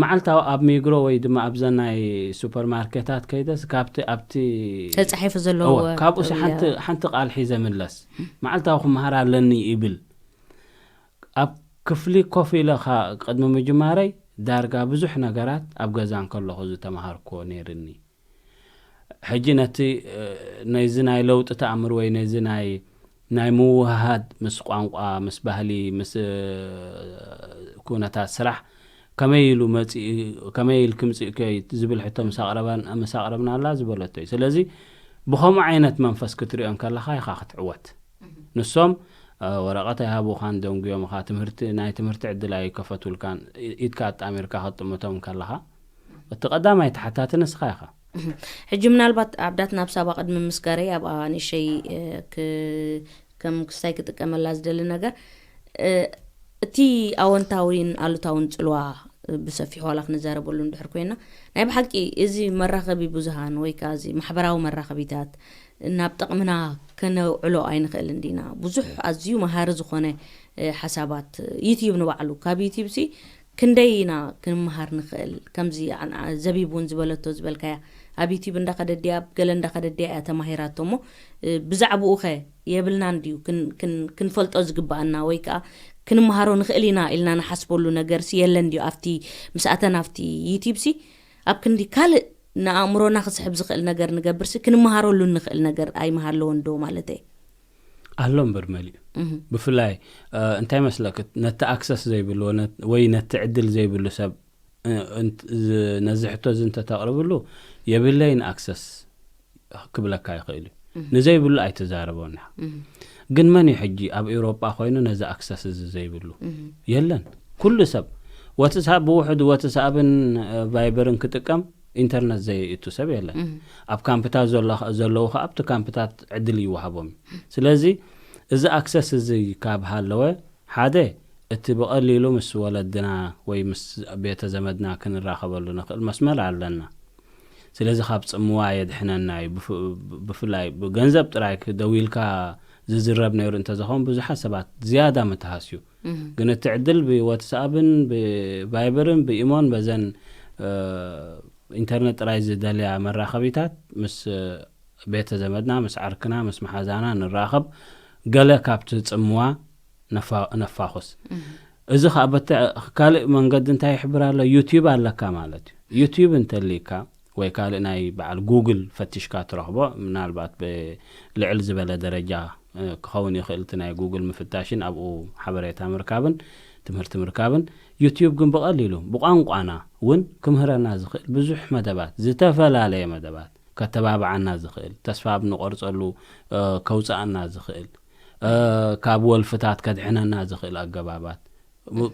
መዓልታዊ ኣብ ሚግሮ ወይ ድማ ኣብዘን ናይ ሱፐርማርኬታት ከይደስ ካብቲ ኣብቲ ተጻሒፉ ዘለዎ ካብኡስ ሓንቲ ቃል ሒዘ ምለስ፣ መዓልታዊ ክመሃር ኣለኒ ይብል። ኣብ ክፍሊ ኮፍ ኢለ ቅድሚ ምጅማረይ ዳርጋ ብዙሕ ነገራት ኣብ ገዛ እንከለኹ ዝተምሃርኩዎ ነይርኒ። ሕጂ ነቲ ነዚ ናይ ለውጢ ተኣምር ወይ ነዚ ናይ ናይ ምውህሃድ ምስ ቋንቋ፣ ምስ ባህሊ፣ ምስ ኩነታት ስራሕ ከመይ ኢሉ መፂኡ፣ ከመይ ኢል ክምፅእ ከይ ዝብል ሕቶ ምስ ኣቕረብናላ ዝበለቶ እዩ። ስለዚ ብኸምኡ ዓይነት መንፈስ ክትሪኦ እንከለኻ ኢኻ ክትዕወት። ንሶም ወረቐት ኣይሃቡኻን፣ ደንጉዮም ኻ ትምህርቲ ናይ ትምህርቲ ዕድል ኣይከፈቱልካን። ኢድካ ኣጣሚርካ ክትጥምቶም እንከለኻ እቲ ቀዳማይ ተሓታቲ ንስኻ ኢኻ። ሕጂ ምናልባት ኣብዳት ናብ ሳባ ቅድሚ ምስጋረይ ኣብኣ ንእሸይ ከም ክስታይ ክጥቀመላ ዝደሊ ነገር፣ እቲ ኣወንታዊን ኣሉታውን ጽልዋ ብሰፊሑ ዋላ ክንዛረበሉ እንድሕር ኮይና፣ ናይ ብሓቂ እዚ መራኸቢ ብዙሃን ወይ ከዓ እዚ ማሕበራዊ መራኸቢታት ናብ ጥቕምና ከነውዕሎ ኣይንኽእልን ዲና? ብዙሕ ኣዝዩ መሃሪ ዝኾነ ሓሳባት፣ ዩቲዩብ ንባዕሉ፣ ካብ ዩቲዩብ ሲ ክንደይ ኢና ክንመሃር ንኽእል? ከምዚ ዘቢብ እውን ዝበለቶ ዝበልካያ፣ ኣብ ዩቲዩብ እንዳኸደድያ ኣብ ገለ እንዳኸደድያ እያ ተማሂራቶ እሞ፣ ብዛዕባኡ ኸ የብልናን ድዩ? ክንፈልጦ ዝግባኣና ወይ ከዓ ክንመሃሮ ንኽእል ኢና ኢልና ንሓስበሉ ነገር ሲ የለን ድዩ? ኣብቲ ምስኣተን ኣብቲ ዩቲዩብ ሲ ኣብ ክንዲ ካልእ ንኣእምሮና ክስሕብ ዝኽእል ነገር ንገብር ሲ ክንመሃረሉ እንኽእል ነገር ኣይመሃለዎን ዶ ማለት እየ? ኣሎ እምበር መሊኡ። ብፍላይ እንታይ መስለክ፣ ነቲ ኣክሰስ ዘይብሉ ወይ ነቲ ዕድል ዘይብሉ ሰብ ነዚ ሕቶ እዚ እንተተቕርብሉ፣ የብለይን ኣክሰስ ክብለካ ይኽእል እዩ። ንዘይብሉ ኣይተዛረቦን ኢኻ። ግን መን እዩ ሕጂ ኣብ ኤውሮጳ ኮይኑ ነዚ ኣክሰስ እዚ ዘይብሉ? የለን። ኩሉ ሰብ ወትሳፕ፣ ብውሕዱ ወትሳፕን ቫይበርን ክጥቀም ኢንተርነት ዘየእቱ ሰብ የለን። ኣብ ካምፕታት ዘለዉ ከ ኣብቲ ካምፕታት ዕድል ይወሃቦም እዩ። ስለዚ እዚ ኣክሰስ እዚ ካብ ሃለወ፣ ሓደ እቲ ብቐሊሉ ምስ ወለድና ወይ ምስ ቤተ ዘመድና ክንራኸበሉ ንኽእል መስመር ኣለና። ስለዚ ካብ ጽምዋ የድሕነና እዩ። ብፍላይ ብገንዘብ ጥራይ ደዊልካ ዝዝረብ ነይሩ እንተዝኸውን ብዙሓት ሰባት ዝያዳ ምተሃስዩ። ግን እቲ ዕድል ብዋትስኣፕን ብቫይበርን ብኢሞን በዘን ኢንተርነት ጥራይ ዝደልያ መራኸቢታት ምስ ቤተ ዘመድና፣ ምስ ዓርክና፣ ምስ መሓዛና ንራኸብ፣ ገለ ካብቲ ጽምዋ ነፋኹስ። እዚ ከዓ በቲ ካልእ መንገዲ እንታይ ይሕብር ኣሎ? ዩቲዩብ ኣለካ ማለት እዩ። ዩቲዩብ እንተልይካ ወይ ካልእ ናይ በዓል ጉግል ፈቲሽካ ትረኽቦ፣ ምናልባት ብልዕል ዝበለ ደረጃ ክኸውን ይኽእል እቲ ናይ ጉግል ምፍታሽን ኣብኡ ሓበሬታ ምርካብን ትምህርቲ ምርካብን። ዩቲዩብ ግን ብቐሊሉ ብቋንቋና እውን ክምህረና ዝኽእል ብዙሕ መደባት፣ ዝተፈላለየ መደባት ከተባብዓና ዝኽእል፣ ተስፋ ኣብ ንቆርጸሉ ከውፅኣና ዝኽእል፣ ካብ ወልፍታት ከድሕነና ዝኽእል ኣገባባት፣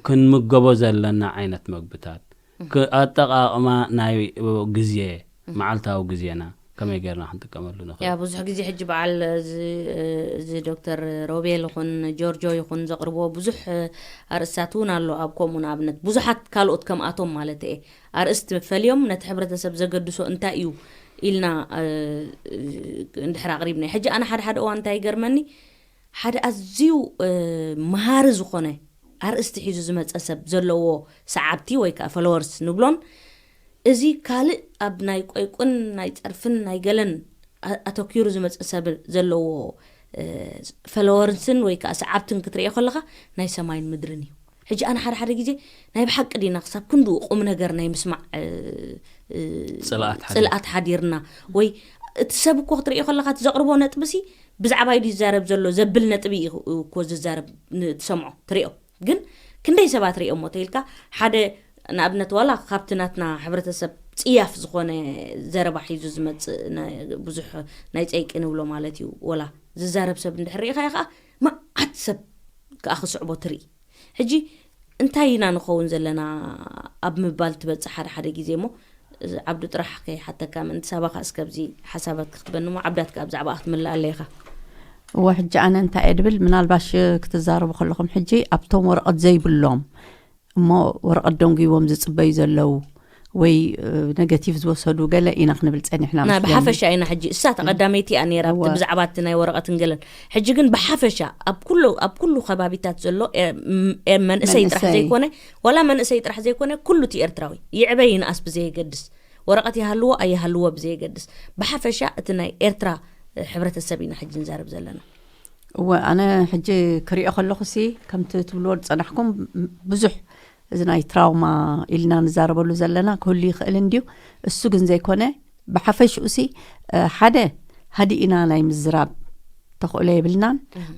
ክንምገቦ ዘለና ዓይነት መግብታት፣ ኣጠቓቕማ ናይ ግዜ፣ መዓልታዊ ግዜና፣ ከመይ ጌርና ክንጥቀመሉ ንኽእል? ያ ብዙሕ ግዜ ሕጂ በዓል እዚ ዶክተር ሮቤል ይኹን ጆርጆ ይኹን ዘቕርቦ ብዙሕ ኣርእስታት እውን ኣሎ። ኣብ ከምኡ ንኣብነት ብዙሓት ካልኦት ከምኣቶም ማለት እየ ኣርእስቲ ፈልዮም ነቲ ሕብረተሰብ ዘገድሶ እንታይ እዩ ኢልና እንድሕር ኣቕሪብና። ሕጂ ኣነ ሓደ ሓደ እዋን እንታይ ይገርመኒ፣ ሓደ ኣዝዩ መሃሪ ዝኾነ ኣርእስቲ ሒዙ ዝመፀ ሰብ ዘለዎ ሰዓብቲ ወይ ከዓ ፎሎወርስ ንብሎን፣ እዚ ካልእ ኣብ ናይ ቆይቁን ናይ ፀርፍን ናይ ገለን ኣተኪሩ ዝመፀ ሰብ ዘለዎ ፎሎወርስን ወይ ከዓ ሰዓብትን ክትርእዮ ከለካ ናይ ሰማይን ምድርን እዩ። ሕጂ ኣነ ሓደ ሓደ ግዜ ናይ ብሓቂ ዲና ክሳብ ክንድኡ ቁም ነገር ናይ ምስማዕ ፅልኣት ሓዲር- ፅልኣት ሓዲርና ወይ እቲ ሰብ እኮ ክትርእዮ ከለካ እቲ ዘቕርቦ ነጥቢ ሲ ብዛዕባ ኢዱ ይዛረብ ዘሎ ዘብል ነጥቢ እዩ እኮ ዝዛረብ ን- ትሰምዖ ትሪኦ። ግን ክንደይ ሰባት ሪኦሞ ተኢልካ ሓደ ንኣብነት ዋላ ካብቲ ናትና ሕብረተሰብ ፅያፍ ዝኾነ ዘረባ ሒዙ ዝመፅእ ነ- ብዙሕ ናይ ፀይቂ ንብሎ ማለት እዩ። ወላ ዝዛረብ ሰብ እንድሕር ርኢኻ ከዓ መዓት ሰብ ከዓ ክስዕቦ ትርኢ። ሕጂ እንታይ ኢና ንኸውን ዘለና ኣብ ምባል ትበፅእ ሓደ ሓደ ግዜ እሞ፣ እዚ ዓብዱ ጥራሕ ከይሓተካ ምእንቲ ሳባኻ እስከ ኣብዚ ሓሳባት ክትበኒ እሞ ዓብዳት ከዓ ብዛዕባ ክትምልእ ኣለይኻ። እወ ሕጂ ኣነ እንታይ እየ ድብል ምናልባሽ ክትዛረቡ ከለኹም ሕጂ ኣብቶም ወረቐት ዘይብሎም እሞ ወረቐት ደንጉይዎም ዝፅበዩ ዘለዉ ወይ ነገቲቭ ዝወሰዱ ገለ ኢና ክንብል ፀኒሕና ና ብሓፈሻ ኢና ሕጂ እሳ ተቐዳመይቲ እያ ነይራ ኣብቲ ብዛዕባ እቲ ናይ ወረቐትን ገለን። ሕጂ ግን ብሓፈሻ ኣብ ኩሉ ኣብ ኩሉ ከባቢታት ዘሎ ኤ- ም- ኤ- መንእሰይ ጥራሕ መንእሰይ። ዘይኮነ ዋላ መንእሰይ ጥራሕ ዘይኮነ ኩሉ እቲ ኤርትራዊ ይዕበ ይንኣስ ብዘየገድስ ወረቐት ይሃልዎ ኣይሃልዎ ብዘየገድስ ብሓፈሻ እቲ ናይ ኤርትራ ሕብረተሰብ ኢና ሕጂ ንዛረብ ዘለና። እወ ኣነ ሕጂ ክሪኦ ከለኹ ሲ ከምቲ ትብልዎ ዝፀናሕኩም ብዙሕ እዚ ናይ ትራውማ ኢልና ንዛረበሉ ዘለና ክህሉ ይኽእል እንድዩ። እሱ ግን ዘይኮነ ብሓፈሽኡ ሲ ሓደ ሃዲእና ናይ ምዝራብ ተኽእሎ የብልናን።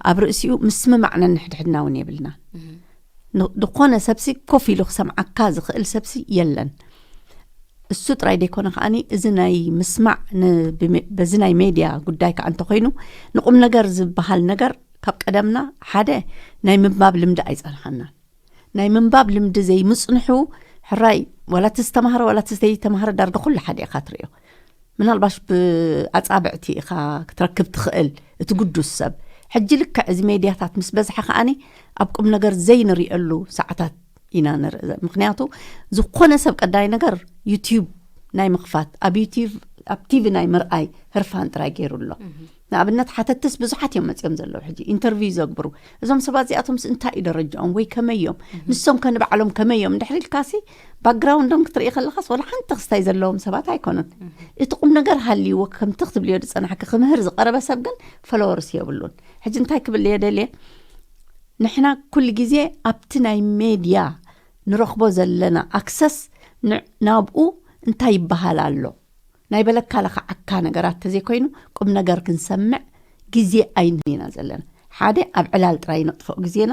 ኣብ ርእሲኡ ምስምማዕ ነንሕድሕድና እውን የብልናን። ን- ዝኾነ ሰብሲ ኮፍ ኢሉ ክሰምዓካ ዝኽእል ሰብሲ የለን። እሱ ጥራይ ደይኮነ ከዓኒ እዚ ናይ ምስማዕ ን- ብሜ- በዚ ናይ ሜድያ ጉዳይ ከዓ እንተኮይኑ ንቁም ነገር ዝበሃል ነገር ካብ ቀደምና ሓደ ናይ ምንባብ ልምዲ ኣይፀንሓናን። ናይ ምንባብ ልምዲ ዘይምፅንሑ ሕራይ ዋላ እቲ ዝተማሃረ ዋላ እቲ ዘይተማሃረ ዳርጋ ኩሉ ሓደ ኢኻ ትሪኦ። ምናልባሽ ብኣፃብዕቲ ኢኻ ክትረክብ ትኽእል እቲ ግዱስ ሰብ። ሕጂ ልክዕ እዚ ሜድያታት ምስ በዝሐ ከዓኒ ኣብ ቁም ነገር ዘይንሪእሉ ሰዓታት ኢና ንርኢ። ምክንያቱ ዝኾነ ሰብ ቀዳይ ነገር ዩትዩብ ናይ ምኽፋት ኣብ ዩትዩብ ኣብ ቲቪ ናይ ምርኣይ ህርፋን ጥራይ ገይሩ ኣሎ። ንኣብነት ሓተትስ ብዙሓት እዮም መፅኦም ዘለዉ ሕጂ ኢንተርቪው ዘግብሩ። እዞም ሰባት እዚኣቶምስ እንታይ እዩ ደረጃኦም ወይ ከመይ እዮም ንሶም ከንባዕሎም ከመይ እዮም እንድሕር ኢልካሲ ባክግራውንዶም ክትርኢ ከለኻስ ወላ ሓንቲ ክስታይ ዘለዎም ሰባት ኣይኮኑን። እቲ ቁም ነገር ሃልይዎ ከምቲ ክትብልዮ ዝፀናሕኪ ክምህር ዝቐረበ ሰብ ግን ፈለወርስ የብሉን። ሕጂ እንታይ ክብል እየ ደልየ ንሕና ኩሉ ግዜ ኣብቲ ናይ ሜድያ ንረኽቦ ዘለና ኣክሰስ ን- ናብኡ እንታይ ይበሃል ኣሎ ናይ በለካ ለኸዓካ ነገራት ተዘይኮይኑ ቁም ነገር ክንሰምዕ ግዜ ኣይንህን ኢና ዘለና። ሓደ ኣብ ዕላል ጥራይ ነጥፍኦ ግዜና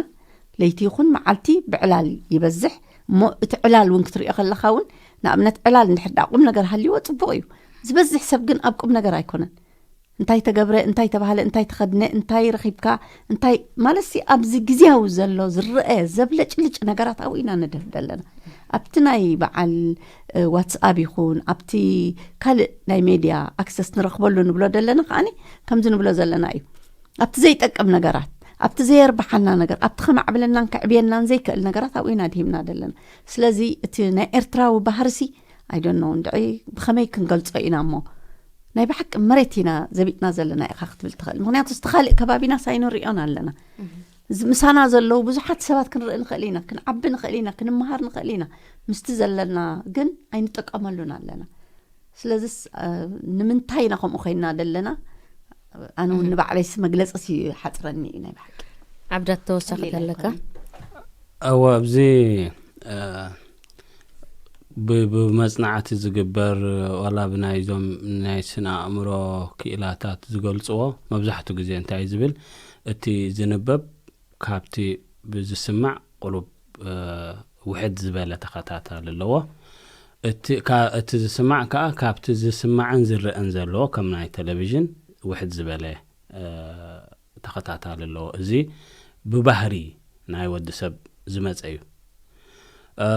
ለይቲ ይኹን መዓልቲ ብዕላል ይበዝሕ እሞ እቲ ዕላል እውን ክትሪኦ ከለካ እውን ንኣብነት ዕላል እንድሕር ደኣ ቁም ነገር ሃልይዎ ፅቡቅ እዩ። ዝበዝሕ ሰብ ግን ኣብ ቁም ነገር ኣይኮነን። እንታይ ተገብረ እንታይ ተባህለ እንታይ ተኸድነ እንታይ ረኺብካ እንታይ ማለትሲ ኣብዚ ግዜያዊ ዘሎ ዝረአ ዘብለጭልጭ ነገራት ኣብኡ ኢና ንድህብ ዘለና። ኣብቲ ናይ በዓል ዋትስኣብ ይኹን ኣብቲ ካልእ ናይ ሜድያ ኣክሰስ ንረኽበሉ ንብሎ ዘለና ከዓኒ ከምዚ ንብሎ ዘለና እዩ። ኣብቲ ዘይጠቅም ነገራት ኣብቲ ዘየርብሓና ነገር ኣብቲ ከማዕብለናን ከዕብየናን ዘይክእል ነገራት ኣብኡ ኢና ድሂምና ዘለና። ስለዚ እቲ ናይ ኤርትራዊ ባህርሲ ኣይደኖ እንድዒ ብኸመይ ክንገልጾ ኢና እሞ ናይ ብሓቂ መሬት ኢና ዘቢጥና ዘለና ኢኻ ክትብል ትኽእል። ምክንያቱ እቲ ካልእ ከባቢና ሳይንሪኦን ኣለና። እዚ ምሳና ዘለዉ ብዙሓት ሰባት ክንርኢ ንኽእል ኢና፣ ክንዓቢ ንኽእል ኢና፣ ክንመሃር ንኽእል ኢና። ምስቲ ዘለና ግን ኣይንጥቀመሉን ኣለና። ስለዚስ እ፣ ንምንታይ ኢና ከምኡ ኮይና ዘለና? ኣነ እውን ንባዕለይሲ መግለፂ ሲ ሓፅረኒ እዩ ናይ ብሓቂ። ዓብዳት ተወሳኺ ተለካ? እወ ኣብዚ እ፣ ብ- ብመፅናዕቲ ዝግበር ዋላ ብናይዞም ናይ ስነ ኣእምሮ ክኢላታት ዝገልፅዎ መብዛሕትኡ ግዜ እንታይ ዝብል እቲ ዝንበብ ካብቲ ብዝስማዕ ቁሩብ እ፣ ውሕድ ዝበለ ተኸታታሊ ኣለዎ። እቲ ካ- እቲ ዝስማዕ ከዓ ካብቲ ዝስማዕን ዝረአን ዘለዎ ከም ናይ ቴሌቪዥን ውሕድ ዝበለ እ፣ ተኸታታሊ ኣለዎ። እዚ ብባህሪ ናይ ወዲ ሰብ ዝመፀ እዩ። እ፣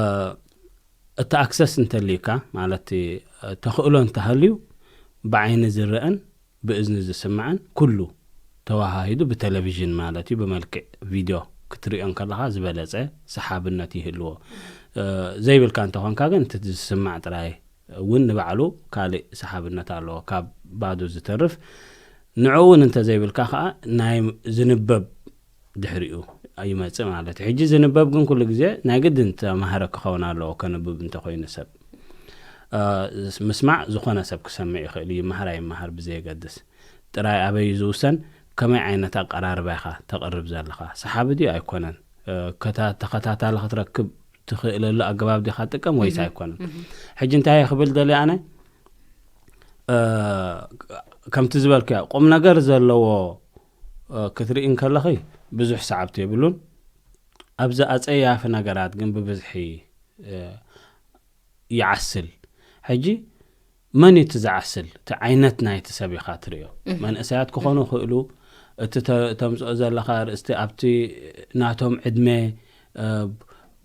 እቲ ኣክሰስ እንተልዩካ ማለት እ፣ ተኽእሎ እንተሃልዩ ብዓይኒ ዝረአን ብእዝኒ ዝስማዕን ኩሉ ተዋሃሂዱ ብቴሌቪዥን ማለት እዩ፣ ብመልክዕ ቪድዮ ክትሪኦ እንከለኻ ዝበለጸ ሰሓብነት ይህልዎ። እ፣ ዘይብልካ እንተኾንካ ግን እቲ ዝስማዕ ጥራይ እውን ንባዕሉ ካልእ ሰሓብነት ኣለዎ። ካብ ባዶ ዝተርፍ ንዕኡ እውን እንተዘይብልካ ኸዓ ናይ ዝንበብ ድሕሪኡ ይመጽእ ማለት እዩ። ሕጂ ዝንበብ ግን ኩሉ ግዜ ናይ ግድን ተማሃረ ክኸውን ኣለዎ፣ ከንብብ እንተኾይኑ ሰብ። እ፣ ምስማዕ ዝኾነ ሰብ ክሰምዕ ይኽእል እዩ፣ ይመሃር ኣይመሃር ብዘየገድስ። ጥራይ ኣበይ ዝውሰን፣ ከመይ ዓይነት ኣቀራርባ ኢኻ ተቕርብ ዘለኻ። ሰሓቢ ድዩ ኣይኮነን? እ፣ ከታ-፣ ተኸታታሊ ክትረክብ ትኽእለሉ ኣገባብ ዲኻ ጥቀም ወይስ ኣይኮነን? ሕጂ እንታይ እየ ክብል ደልየ ኣነ? እ፣ ከምቲ ዝበልኩያ ቁም ነገር ዘለዎ፣ እ፣ ክትርኢ እንከለኺ ብዙሕ ሰዓብቲ የብሉን። ኣብዚ ኣጸያፊ ነገራት ግን ብብዝሒ፣ እ፣ ይዓስል። ሕጂ መን እዩ እቲ ዝዓስል? እቲ ዓይነት ናይቲ ሰብ ኢኻ ትርእዮ። መንእሰያት ክኾኑ ይኽእሉ። እቲ ተ-፣ ተምጽኦ ዘለኻ ኣርእስቲ ኣብቲ ናቶም ዕድመ፣ እ፣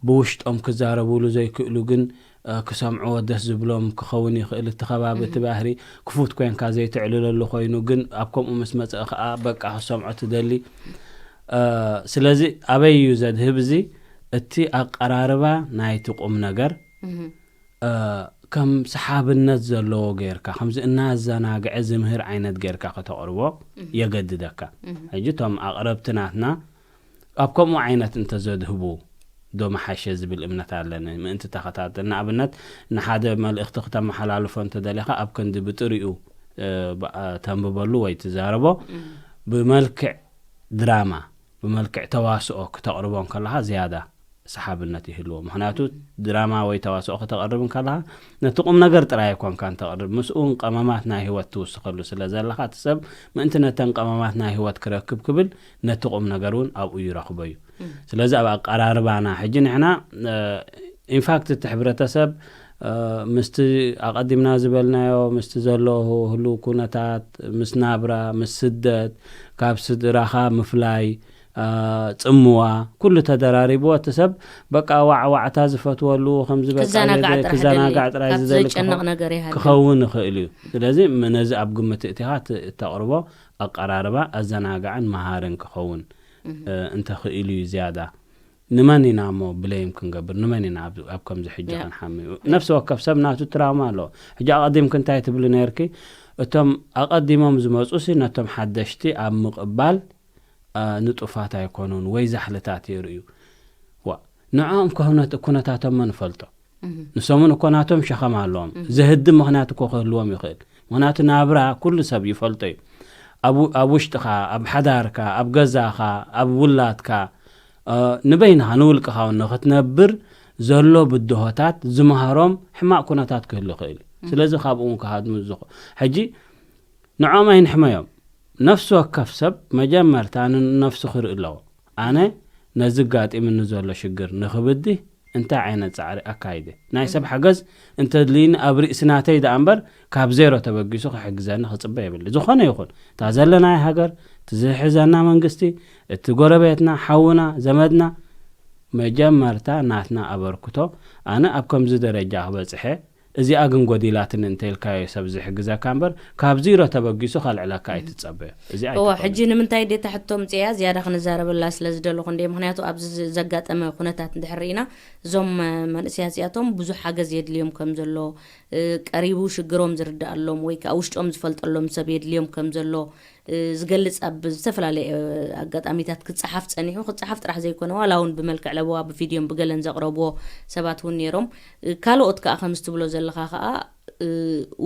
ብውሽጦም ክዛረቡሉ ዘይክእሉ ግን፣ እ፣ ክሰምዕዎ ደስ ዝብሎም ክኸውን ይኽእል። እቲ ከባቢ፣ እቲ ባህሪ ክፉት ኮንካ ዘይትዕልለሉ ኮይኑ ግን ኣብ ከምኡ ምስ መጸ ኸኣ በቃ ክሰምዖ ትደሊ። እ፣ ስለዚ ኣበይ እዩ ዘድህብ እዚ? እቲ ኣቀራርባ ናይቲ ቁም ነገር፣ እ፣ ከም ሰሓብነት ዘለዎ ጌርካ፣ ከምዚ እናዘናግዐ ዝምህር ዓይነት ጌርካ ከተቕርቦ የገድደካ። ሕጂ እቶም ኣቕረብቲ ናትና ኣብ ከምኡ ዓይነት እንተዘድህቡ ዶ መሓሸ ዝብል እምነት ኣለኒ። ምእንቲ ተኸታተል፣ ንኣብነት ንሓደ መልእኽቲ ክተመሓላልፎ እንተደሊኻ ኣብ ክንዲ ብጥሪኡ፣ እ፣ ብ-፣ እ፣ ተንብበሉ ወይ ትዛረቦ፣ ብመልክዕ ድራማ፣ ብመልክዕ ተዋስኦ ክተቕርቦ እንከለኻ ዝያዳ ሰሓብነት ይህልዎ። ምኽንያቱ ድራማ ወይ ተዋስኦ ክተቕርብ እንከለኻ ነቲ ቁም ነገር ጥራይ ኣይኮንካን ተቕርብ፣ ምስኡ እውን ቀመማት ናይ ህይወት ትውስኸሉ ስለ ዘለኻ፣ እቲ ሰብ ምእንቲ ነተን ቀመማት ናይ ህይወት ክረክብ ክብል ነቲ ቁም ነገር እውን ኣብኡ ይረኽቦ እዩ። ስለዚ ኣብ ኣቀራርባና ሕጂ ንሕና፣ እ፣ ኢንፋክት እቲ ሕብረተሰብ፣ እ፣ ምስቲ ኣቐዲምና ዝበልናዮ፣ ምስቲ ዘሎ ህሉው ኩነታት፣ ምስ ናብራ፣ ምስ ስደት፣ ካብ ስድራኻ ምፍላይ፣ እ፣ ጽምዋ፣ ኩሉ ተደራሪብዎ እቲ ሰብ በቃ ዋዕዋዕታ ዝፈትወሉ፣ ከምዚ በቃ ክዘናጋዕ ዘደ-፣ ጥራሕ ክዘናጋዕ ዝደሊ፣ ጥራይ ካብ ዝደሊ ዘጨንቕ ክኸ-፣ ነገር ይሃሉ። ክኸውን ይኽእል እዩ። ስለዚ ም-፣ ነዚ ኣብ ግምት እቲኻ ት-፣ እተቕርቦ ኣቀራርባ ኣዘናጋዕን መሃርን ክኸውን፣ እ፣ እንተኽኢሉ እዩ ዝያዳ። ንመን ኢና እሞ ብለይም ክንገብር? ንመን ኢና ኣብ፣ ኣብ ከምዚ ሕጂ ያ። ክንሓሚ? ነፍሲ ወከፍ ሰብ ናቱ ትራውማ ኣለዎ። ሕጂ ኣቐዲምክ እንታይ ትብሊ ነርኪ? እቶም ኣቐዲሞም ዝመጹሲ ነቶም ሓደሽቲ ኣብ ምቕባል፣ አ፣ ንጡፋት ኣይኮኑን ወይ ዛሕልታት የርእዩ። ዋ፣ ንዕኦም ከሁነት-፣ ኩነታቶም መን ፈልጦ? ንሶምን እኮ ናቶም ሸኸም ኣለዎም። ዘህድም ምኽንያት እኮ ክህልዎም ይኽእል። ምኽንያቱ ናብራ ኩሉ ሰብ ይፈልጦ እዩ። ኣብ ው-፣ ኣብ ውሽጥኻ፣ ኣብ ሓዳርካ፣ ኣብ ገዛኻ፣ ኣብ ውላድካ፣ እ፣ ንበይንኻ፣ ንውልቅኻ እውን ንኽትነብር ዘሎ ብድሆታት ዝመሃሮም ሕማቕ ኩነታት ክህሉ ይኽእል እዩ። ስለዚ ካብኡ እውን ክሃድሙ ዝኽ-፣ ሕጂ ንዖም ኣይንሕመዮም። ነፍሲ ወከፍ ሰብ መጀመርታ ንነፍሱ ክርኢ ኣለዎ። ኣነ ነዚ ጋጢምኒ ዘሎ ሽግር ንኽብድህ እንታይ ዓይነት ጻዕሪ ኣካይደ? ናይ ሰብ ሓገዝ እንተድልይኒ ኣብ ርእሲ ናተይ ደኣ እምበር ካብ ዜሮ ተበጊሱ ክሕግዘኒ ክጽበ የብለይ። ዝኾነ ይኹን እታ ዘለናያ ሃገር፣ እቲ ዝሕዘና መንግስቲ፣ እቲ ጎረቤትና፣ ሓውና፣ ዘመድና፣ መጀመርታ ናትና ኣበርክቶ። ኣነ ኣብ ከምዚ ደረጃ ክበጽሐ፣ እዚኣ ግን ጎዲላትኒ እንተ ኢልካዮ ሰብ ዝሕግዘካ እምበር ካብ ዜሮ ተበጊሱ ከልዕለካ ኣይትጸበዮ። እዚ እዋ ኣይትኸውን። ሕጂ ንምንታይ ዴታ ሕቶ ምጽያ ዝያዳ ክንዛረበላ ስለ ዝደለኹ እንደ ምኽንያቱ ኣብዚ ዝ-፣ ዘጋጠመ ኩነታት እንድሕር ርኢና እዞም፣ እ፣ መንእሰያት እዚኣቶም ብዙሕ ሓገዝ የድልዮም ከም ዘሎ፣ እ፣ ቀሪቡ ሽግሮም ዝርድኣሎም ወይ ከዓ ውሽጦም ዝፈልጠሎም ሰብ የድልዮም ከም ዘሎ፣ እ፣ ዝገልጽ ኣብ ዝተፈላለየ፣ እ፣ ኣጋጣሚታት ክጸሓፍ ጸኒሑ። ክጸሓፍ ጥራሕ ዘይኮነ ዋላ እውን ብመልክዕ ለበዋ ብቪድዮን ብገለን ዘቕረብዎ ሰባት እውን ነይሮም። እ፣ ካልኦት ከዓ ከምዚ ትብሎ ዘለኻ ከዓ፣ እ፣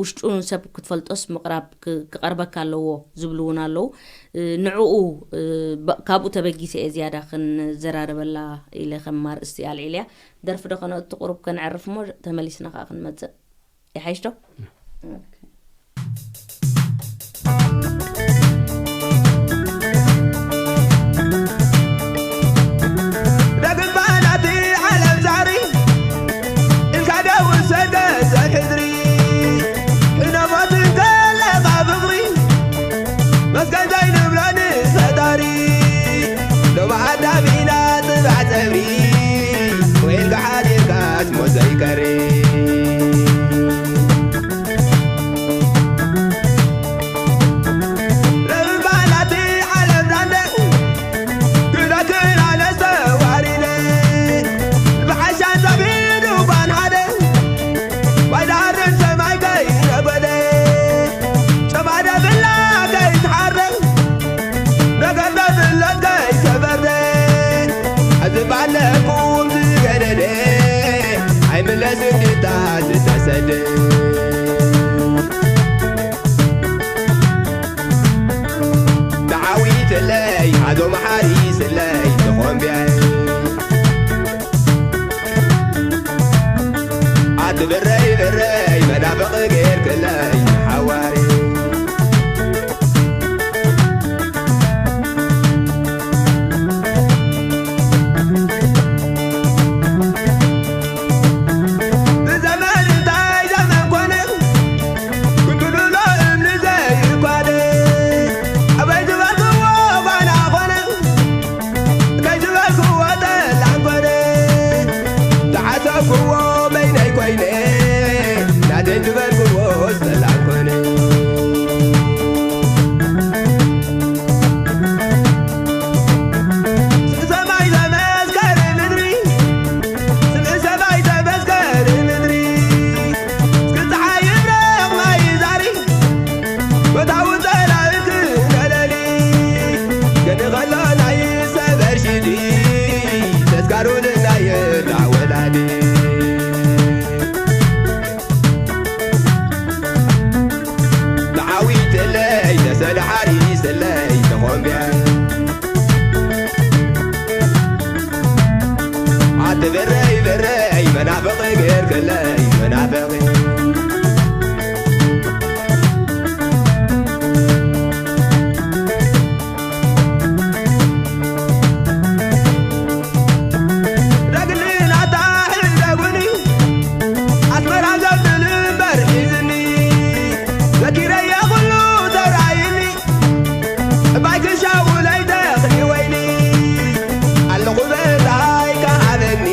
ውሽጡ ንሰብ ክትፈልጦስ ምቕራብ ክ-፣ ክቐርበካ ኣለዎ ዝብሉ እውን ኣለዉ። እ፣ ንዕኡ፣ እ፣ ብ-፣ ካብኡ ተበጊሰ እየ ዝያዳ ክንዘራረበላ ኢለ ከም ኣርእስቲ ኣልዒለያ። ደርፊ ዶ ከነእቱ ቁሩብ ከነዕርፍ እሞ ተመሊስና ከዓ ክንመጽእ። ይሓይሽ ዶ? ደግባናቲ ዓለም ዛሪ ኢልካ ደው ሰደ ዘሕድሪ ሕነሞት ዘለኻ ፍቕሪ መስገን ዘይንብሎ ንፈጣሪ ሎሚ ኣዳም ኢና ጽባሕ ጸብሪ ወይልካ ሓዲርካስ ሞት ዘይቀሪ። ሓሪስለይ ተኾምብያ ኣቲ ብረይ ብረይ መናፍቕ ጌርክለይ ሓዋሪ ብዘመን እንታይ ዘመን ኮነ ክንድሉሎ እምኒ ዘይኳደ ኣበይ ዝበልክዎ ጓና ኮነ እንታይ ዝበልክዎ ጠላን ኮነ ዝሓሰብክዎ በይነይ ኮይነ ናተይ ዝበልክዎ ጠላን ኮነ ሰማይ ዘመስከረ ምድሪ ስምዒ ሰማይ ተመስከረ ምድሪ እስኪ ፀሓይ ይብረቕ ማይ ዛሪ ቦታውን ፀላእክ ነለሊ ገዲ ከሎ ናይ ሰበር ሽዲ ተስካሩን ናይ ራወላዲ ተዓዊተለይ ተሰለ ሓሪሰለይ ተኾምብያ ኣቲ ብረይ ብረይ መናፍቕ ጌርክለይ መናፍቕ ረግኒ ናታ ሕደጉኒ ኣስመራ ዘብል እምበር ሒዝኒ ዘኪረያ ኩሉ ተራይኒ እባይ ክሻውለይ ተኽሊ ወይኒ ኣለኹ በታይ ከሃበኒ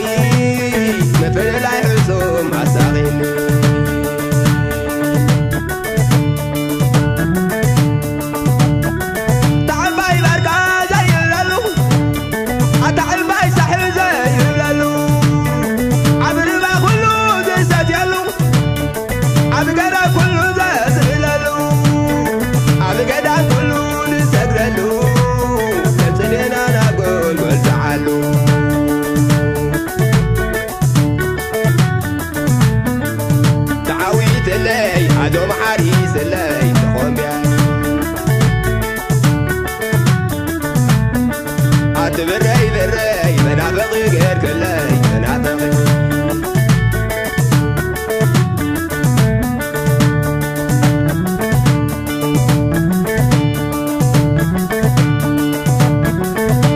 ምፍልላይ ሕሱም ኣሳኺኒ ተዓባይ ባርካ ዘይብለሉ ኣታ ዕምባይ ሳሕል ዘይብለሉ ኣብ ርባ ኩሉ ዝሰትየሉ ኣብ ገዳ ኩሉ ዘስእለሉ ኣብ ገዳ ኩሉ ዝሰግደሉ ተጽሌና ናብ ጎልጎል ዝዓሉ ተዓዊተለይ ኣዞም ሓሪሰለይ ተኾምብያ ኣቲ ብረይ ብረይ መናፍቕ ጌርክለይ መናፍቕ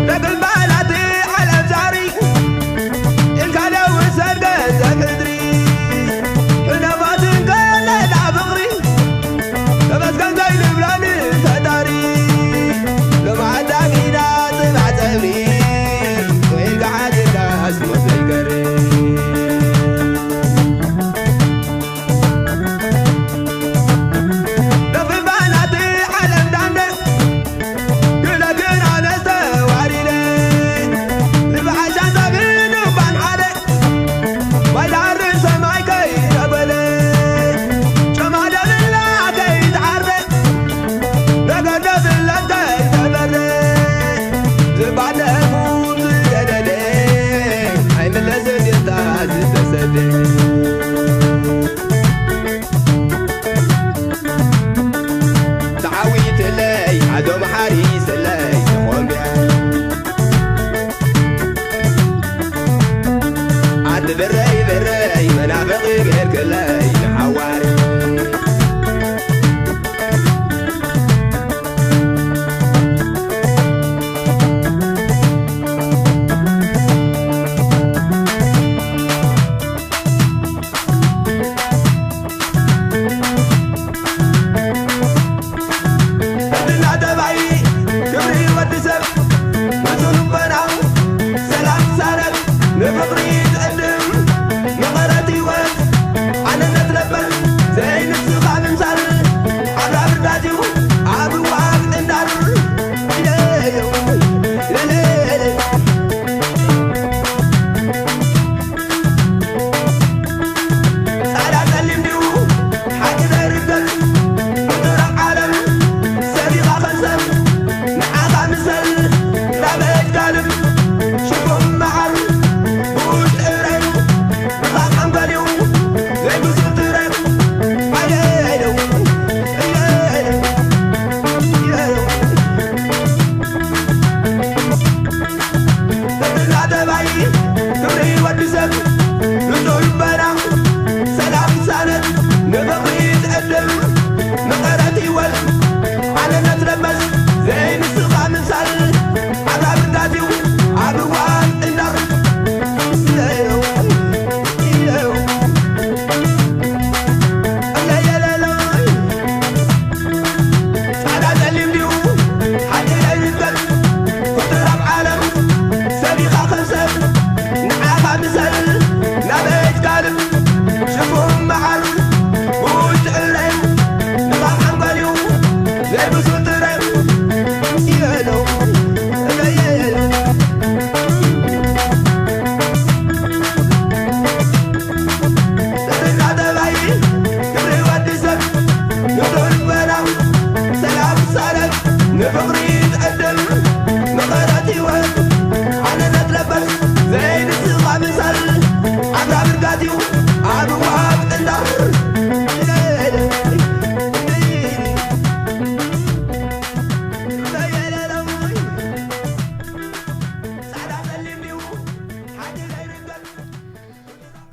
ረግል ባላቲ ዓለም ዛሪ ኢልካ ደው ሰብ ገንዘብ ሕድሪ ሕነባትን ከለላ ፍቕሪ ተመስገን ዘይንብሎ ንፈጣሪ ሎማዓዳሚና ጽባሕ ጸብሪ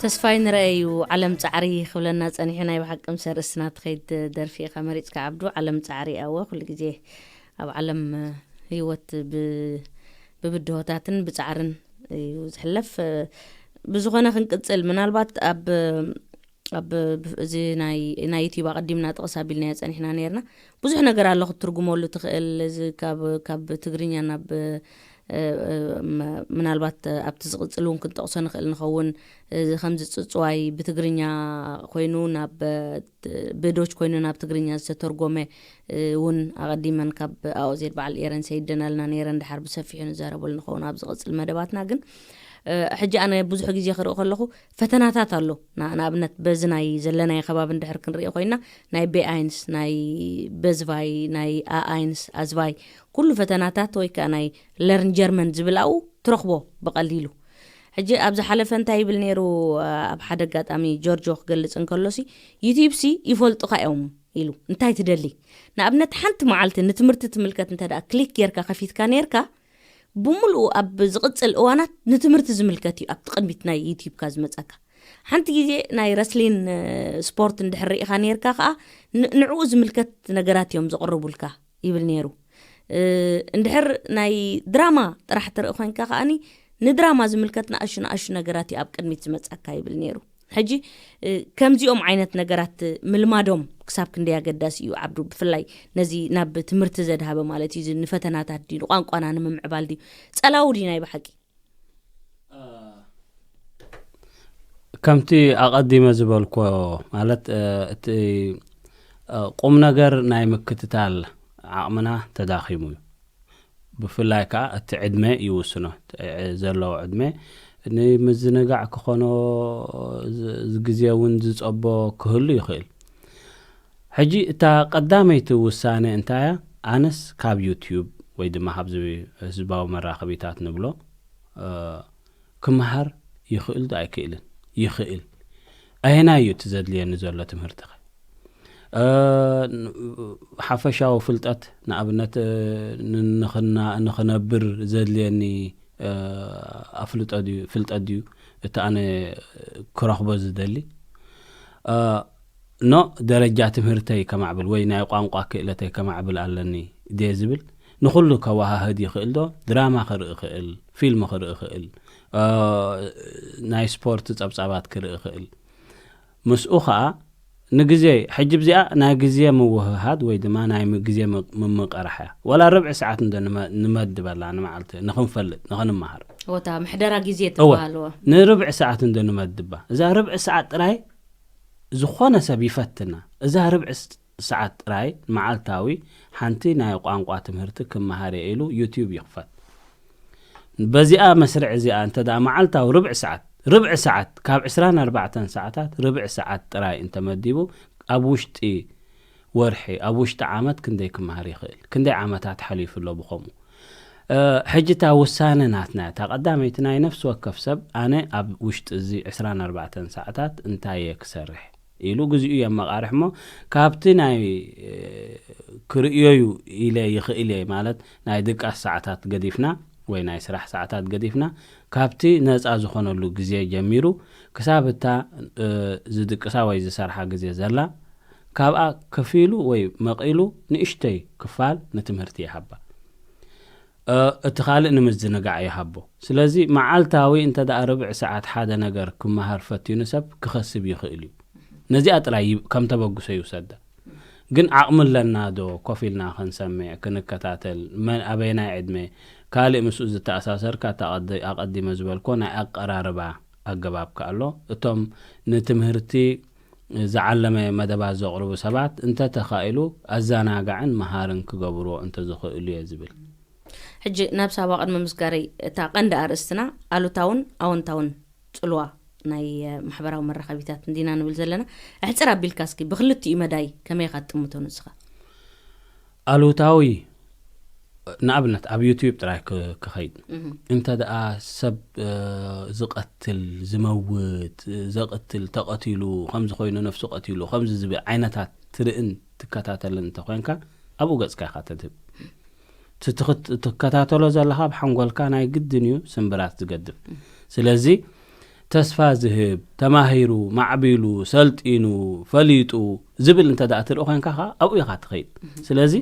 ተስፋይ ንረአዩ ዓለም ጻዕሪ ክብለና ጸኒሑ። ናይ ብሓቂ ምስ ኣርእስትና ትኸይድ ደርፊ ኢኻ መሪጽካ ዓብዱ። ዓለም ጻዕሪ ኣወ ኩሉ ግዜ ኣብ ዓለም ህይወት ብብድሆታትን ብጻዕርን እዩ ዝሕለፍ። ብዝኾነ ክንቅጽል ምናልባት ኣብ ኣብ እዚ ናይ ናይ ዩቲዩብ ኣቐዲምና ጥቕስ ኣቢልናዮ ጸኒሕና ነርና። ብዙሕ ነገር ኣሎ ክትትርጉመሉ ትኽእል። እዚ ካብ ካብ ትግርኛ ናብ ምናልባት ኣብቲ ዝቕጽል እውን ክንጠቕሶ ንኽእል ንኸውን። እዚ ከምዚ ጽጽዋይ ብትግርኛ ኮይኑ ናብ ብዶች ኮይኑ ናብ ትግርኛ ዝተተርጎመ እውን ኣቐዲመን ካብ ኣኦዜድ በዓል ኤረን ሰይደናልና ነይረን። ድሓር ብሰፊሑ ንዛረበሉ ንኸውን ኣብ ዝቕጽል መደባትና። ግን ሕጂ ኣነ ብዙሕ ግዜ ክርኢ ከለኹ ፈተናታት ኣሎ። ንኣብነት በዚ ናይ ዘለናይ ከባቢ እንድሕር ክንርኢ ኮይና ናይ ቤኣይንስ ናይ በዝቫይ ናይ ኣኣይንስ ኣዝቫይ ኩሉ ፈተናታት ወይ ከዓ ናይ ለርን ጀርመን ዝብል ኣብኡ ትረኽቦ ብቐሊሉ። ሕጂ ኣብ ዝሓለፈ እንታይ ይብል ነይሩ? ኣብ ሓደ ኣጋጣሚ ጆርጆ ክገልጽ እንከሎሲ ዩቲዩብ ሲ ይፈልጡኻ እዮም ኢሉ። እንታይ ትደሊ? ንኣብነት ሓንቲ መዓልቲ ንትምህርቲ ትምልከት እንተ ደኣ ክሊክ ጌርካ ከፊትካ ነርካ ብምሉኡ ኣብ ዝቕጽል እዋናት ንትምህርቲ ዝምልከት እዩ ኣብቲ ቅድሚት ናይ ዩቲዩብካ ዝመጸካ። ሓንቲ ግዜ ናይ ረስሊን ስፖርት እንድሕር ርኢኻ ነርካ ከዓ ንዕኡ ዝምልከት ነገራት እዮም ዝቕርቡልካ ይብል ነይሩ። እንድሕር ናይ ድራማ ጥራሕ ትርኢ ኮንካ ከዓኒ ንድራማ ዝምልከት ንኣሹ ንኣሹ ነገራት እዩ ኣብ ቅድሚት ዝመጻካ ይብል ነይሩ። ሕጂ ከምዚኦም ዓይነት ነገራት ምልማዶም ክሳብ ክንደይ ኣገዳሲ እዩ ዓብዱ? ብፍላይ ነዚ ናብ ትምህርቲ ዘድሃበ ማለት እዩ። ንፈተናታት ድዩ ንቋንቋና ንምምዕባል ድዩ ጸላዊ ድዩ ናይ ብሓቂ? ከምቲ ኣቐዲመ ዝበልኮ ማለት እቲ ቁም ነገር ናይ ምክትታል ዓቕምና ተዳኺሙ እዩ። ብፍላይ ከዓ እቲ ዕድመ ይውስኖ። ዘለዎ ዕድመ ንምዝንጋዕ ክኾኖ ግዜ እውን ዝፀቦ ክህሉ ይኽእል። ሕጂ እታ ቀዳመይቲ ውሳነ እንታይ እያ? ኣነስ ካብ ዩቲዩብ ወይ ድማ ካብዚ ህዝባዊ መራኸቢታት ንብሎ ክመሃር ይኽእል ዶ ኣይክእልን? ይኽእል። ኣየናይ እዩ እቲ ዘድልየኒ ዘሎ ትምህርትኸ? ሓፈሻዊ ፍልጠት ንኣብነት ንኽነብር ዘድልየኒ ኣፍልጦ ድዩ ፍልጠት ድዩ እቲ ኣነ ክረኽቦ ዝደሊ? ኖ ደረጃ ትምህርተይ ከማዕብል ወይ ናይ ቋንቋ ክእለተይ ከማዕብል ኣለኒ ድየ ዝብል ንኹሉ ከወሃህድ ይኽእል ዶ? ድራማ ክርኢ ክእል፣ ፊልም ክርኢ ክእል፣ ናይ ስፖርት ጸብጻባት ክርኢ ክእል። ምስኡ ኸኣ ንግዜ ሕጂ ብዚኣ ናይ ግዜ ምውህሃድ ወይ ድማ ናይ ግዜ ምምቕራሕ እያ። ወላ ርብዒ ሰዓት እንዶ ንመድበላ ንመዓልቲ ንኽንፈልጥ ንኽንመሃር። ወታ ምሕደራ ግዜ እወ ትበሃልዎ። ንርብዒ ሰዓት እንዶ ንመድባ። እዛ ርብዒ ሰዓት ጥራይ ዝኾነ ሰብ ይፈትና። እዛ ርብዒ ሰዓት ጥራይ መዓልታዊ ሓንቲ ናይ ቋንቋ ትምህርቲ ክመሃር እየ ኢሉ ዩቲዩብ ይኽፈት። በዚኣ መስርዕ እዚኣ እንተ ደኣ መዓልታዊ ርብዒ ሰዓት ርብዒ ሰዓት ካብ ዕስራን ኣርባዕተን ሰዓታት ርብዒ ሰዓት ጥራይ እንተመዲቡ ኣብ ውሽጢ ወርሒ ኣብ ውሽጢ ዓመት ክንደይ ክመሃር ይኽእል? ክንደይ ዓመታት ሓሊፉ ኣሎ ብኸምኡ? ሕጂ እታ ውሳነ ናትና እታ ቀዳመይቲ ናይ ነፍሲ ወከፍ ሰብ ኣነ ኣብ ውሽጢ እዚ ዕስራን ኣርባዕተን ሰዓታት እንታይ እየ ክሰርሕ ኢሉ ግዚኡ የመቓርሕ እሞ ካብቲ ናይ ክርእዮዩ ኢለ ይኽእል እየ ማለት ናይ ድቃስ ሰዓታት ገዲፍና ወይ ናይ ስራሕ ሰዓታት ገዲፍና ካብቲ ነፃ ዝኾነሉ ግዜ ጀሚሩ ክሳብ እታ ዝድቅሳ ወይ ዝሰርሓ ግዜ ዘላ ካብኣ ከፊሉ ወይ መቒሉ ንእሽተይ ክፋል ንትምህርቲ ይሃባ። እቲ ካልእ ንምዝንጋዕ ይሃቦ። ስለዚ መዓልታዊ እንተ ደኣ ርብዒ ሰዓት ሓደ ነገር ክመሃር ፈቲኑ ሰብ ክኸስብ ይኽእል እዩ። ነዚኣ ጥራይ ከም ተበግሶ ይውሰዳ። ግን ዓቕሚ ኣለና ዶ ኮፍ ኢልና ክንሰምዕ፣ ክንከታተል፣ መን ኣበየናይ ዕድመ፣ ካልእ ምስኡ ዝተኣሳሰርካ ኣቐዲመ ዝበልኮ ናይ ኣቐራርባ ኣገባብ ከኣሎ እቶም ንትምህርቲ ዝዓለመ መደባት ዘቕርቡ ሰባት እንተተኻኢሉ ኣዘናጋዕን መሃርን ክገብርዎ እንተዝኽእሉ እየ ዝብል። ሕጂ ናብ ሳባ ቅድሚ ምስጋረይ እታ ቀንዲ ኣርእስትና ኣሉታውን ኣወንታውን ጽልዋ ናይ ማሕበራዊ መራኸቢታት እንዲና ንብል ዘለና። ኣሕጽር ኣቢልካ እስኪ ብክልቲኡ መዳይ ከመይ ኢኻ ትጥምቶ ንስኻ? ኣሉታዊ ንኣብነት ኣብ ዩቲዩብ ጥራይ ክኸይድ እንተ ደኣ ሰብ ዝቐትል ዝመውት ዘቕትል ተቐቲሉ ከምዚ ኮይኑ ነፍሱ ቀቲሉ ከምዚ ዝብል ዓይነታት ትርእን ትከታተልን እንተኮንካ ኣብኡ ገጽካ ኢኻ ተድህብ ትከታተሎ ዘለኻ ብሓንጎልካ ናይ ግድን እዩ ስምብራት ዝገድፍ ስለዚ ተስፋ ዝህብ፣ ተማሂሩ፣ ማዕቢሉ፣ ሰልጢኑ፣ ፈሊጡ ዝብል እንተ ደኣ ትርኢ ኮንካ ኸዓ ኣብኡ ኢኻ ትኸይድ። ስለዚ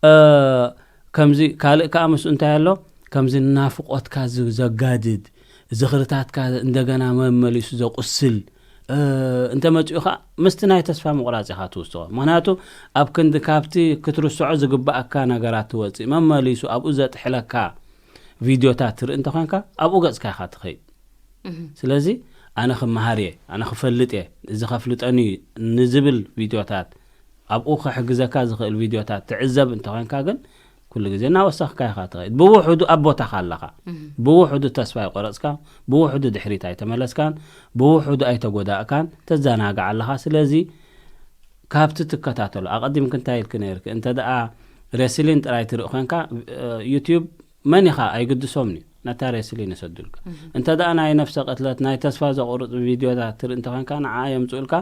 እ፣ ከምዚ ካልእ ከኣ ምስኡ እንታይ ኣሎ? ከምዚ ናፍቖትካ ዝ-፣ ዘጋድድ፣ ዝኽርታትካ እንደገና መመሊሱ ዘቁስል፣ እ፣ እንተ መጺኡ ኸዓ ምስቲ ናይ ተስፋ ምቑራጽ ኢኻ ትውስኾ። ምኽንያቱ ኣብ ክንዲ ካብቲ ክትርስዖ ዝግብኣካ ነገራት ትወጽእ፣ መመሊሱ ኣብኡ ዘጥሕለካ ቪድዮታት ትርኢ እንተኾንካ ኣብኡ ገጽካ ኢኻ ትኸይድ። ስለዚ ኣነ ክመሃር እየ፣ ኣነ ክፈልጥ እየ፣ እዚ ከፍልጠኒ እዩ ንዝብል ቪድዮታት፣ ኣብኡ ክሕግዘካ ዝኽእል ቪድዮታት ትዕዘብ እንተኾንካ ግን ኩሉ ግዜ እናወሰኽካ ኢኻ ትኸይድ። ብውሑዱ ኣብ ቦታኻ ኣለኻ። ብውሑዱ ተስፋ ኣይቆረጽካን፣ ብውሑዱ ድሕሪት ኣይተመለስካን፣ ብውሑዱ ኣይተጎዳእካን፣ ተዘናግዕ ኣለኻ። ስለዚ ካብቲ ትከታተሎ፣ ኣቐዲምክ እንታይ ኢልክ ነይርክ? እንተ ደኣ ሬስሊን ጥራይ ትርኢ ኮንካ፣ እ፣ ዩትዩብ መን ኢኻ ኣይግድሶምን እዩ። ነታ ሬስሊን ይሰዱልካ። እንተ ደኣ ናይ ነፍሰ ቅትለት፣ ናይ ተስፋ ዘቑርጽ ቪድዮታት ትርኢ እንተኾንካ፣ ንዓ የምጽኡልካ።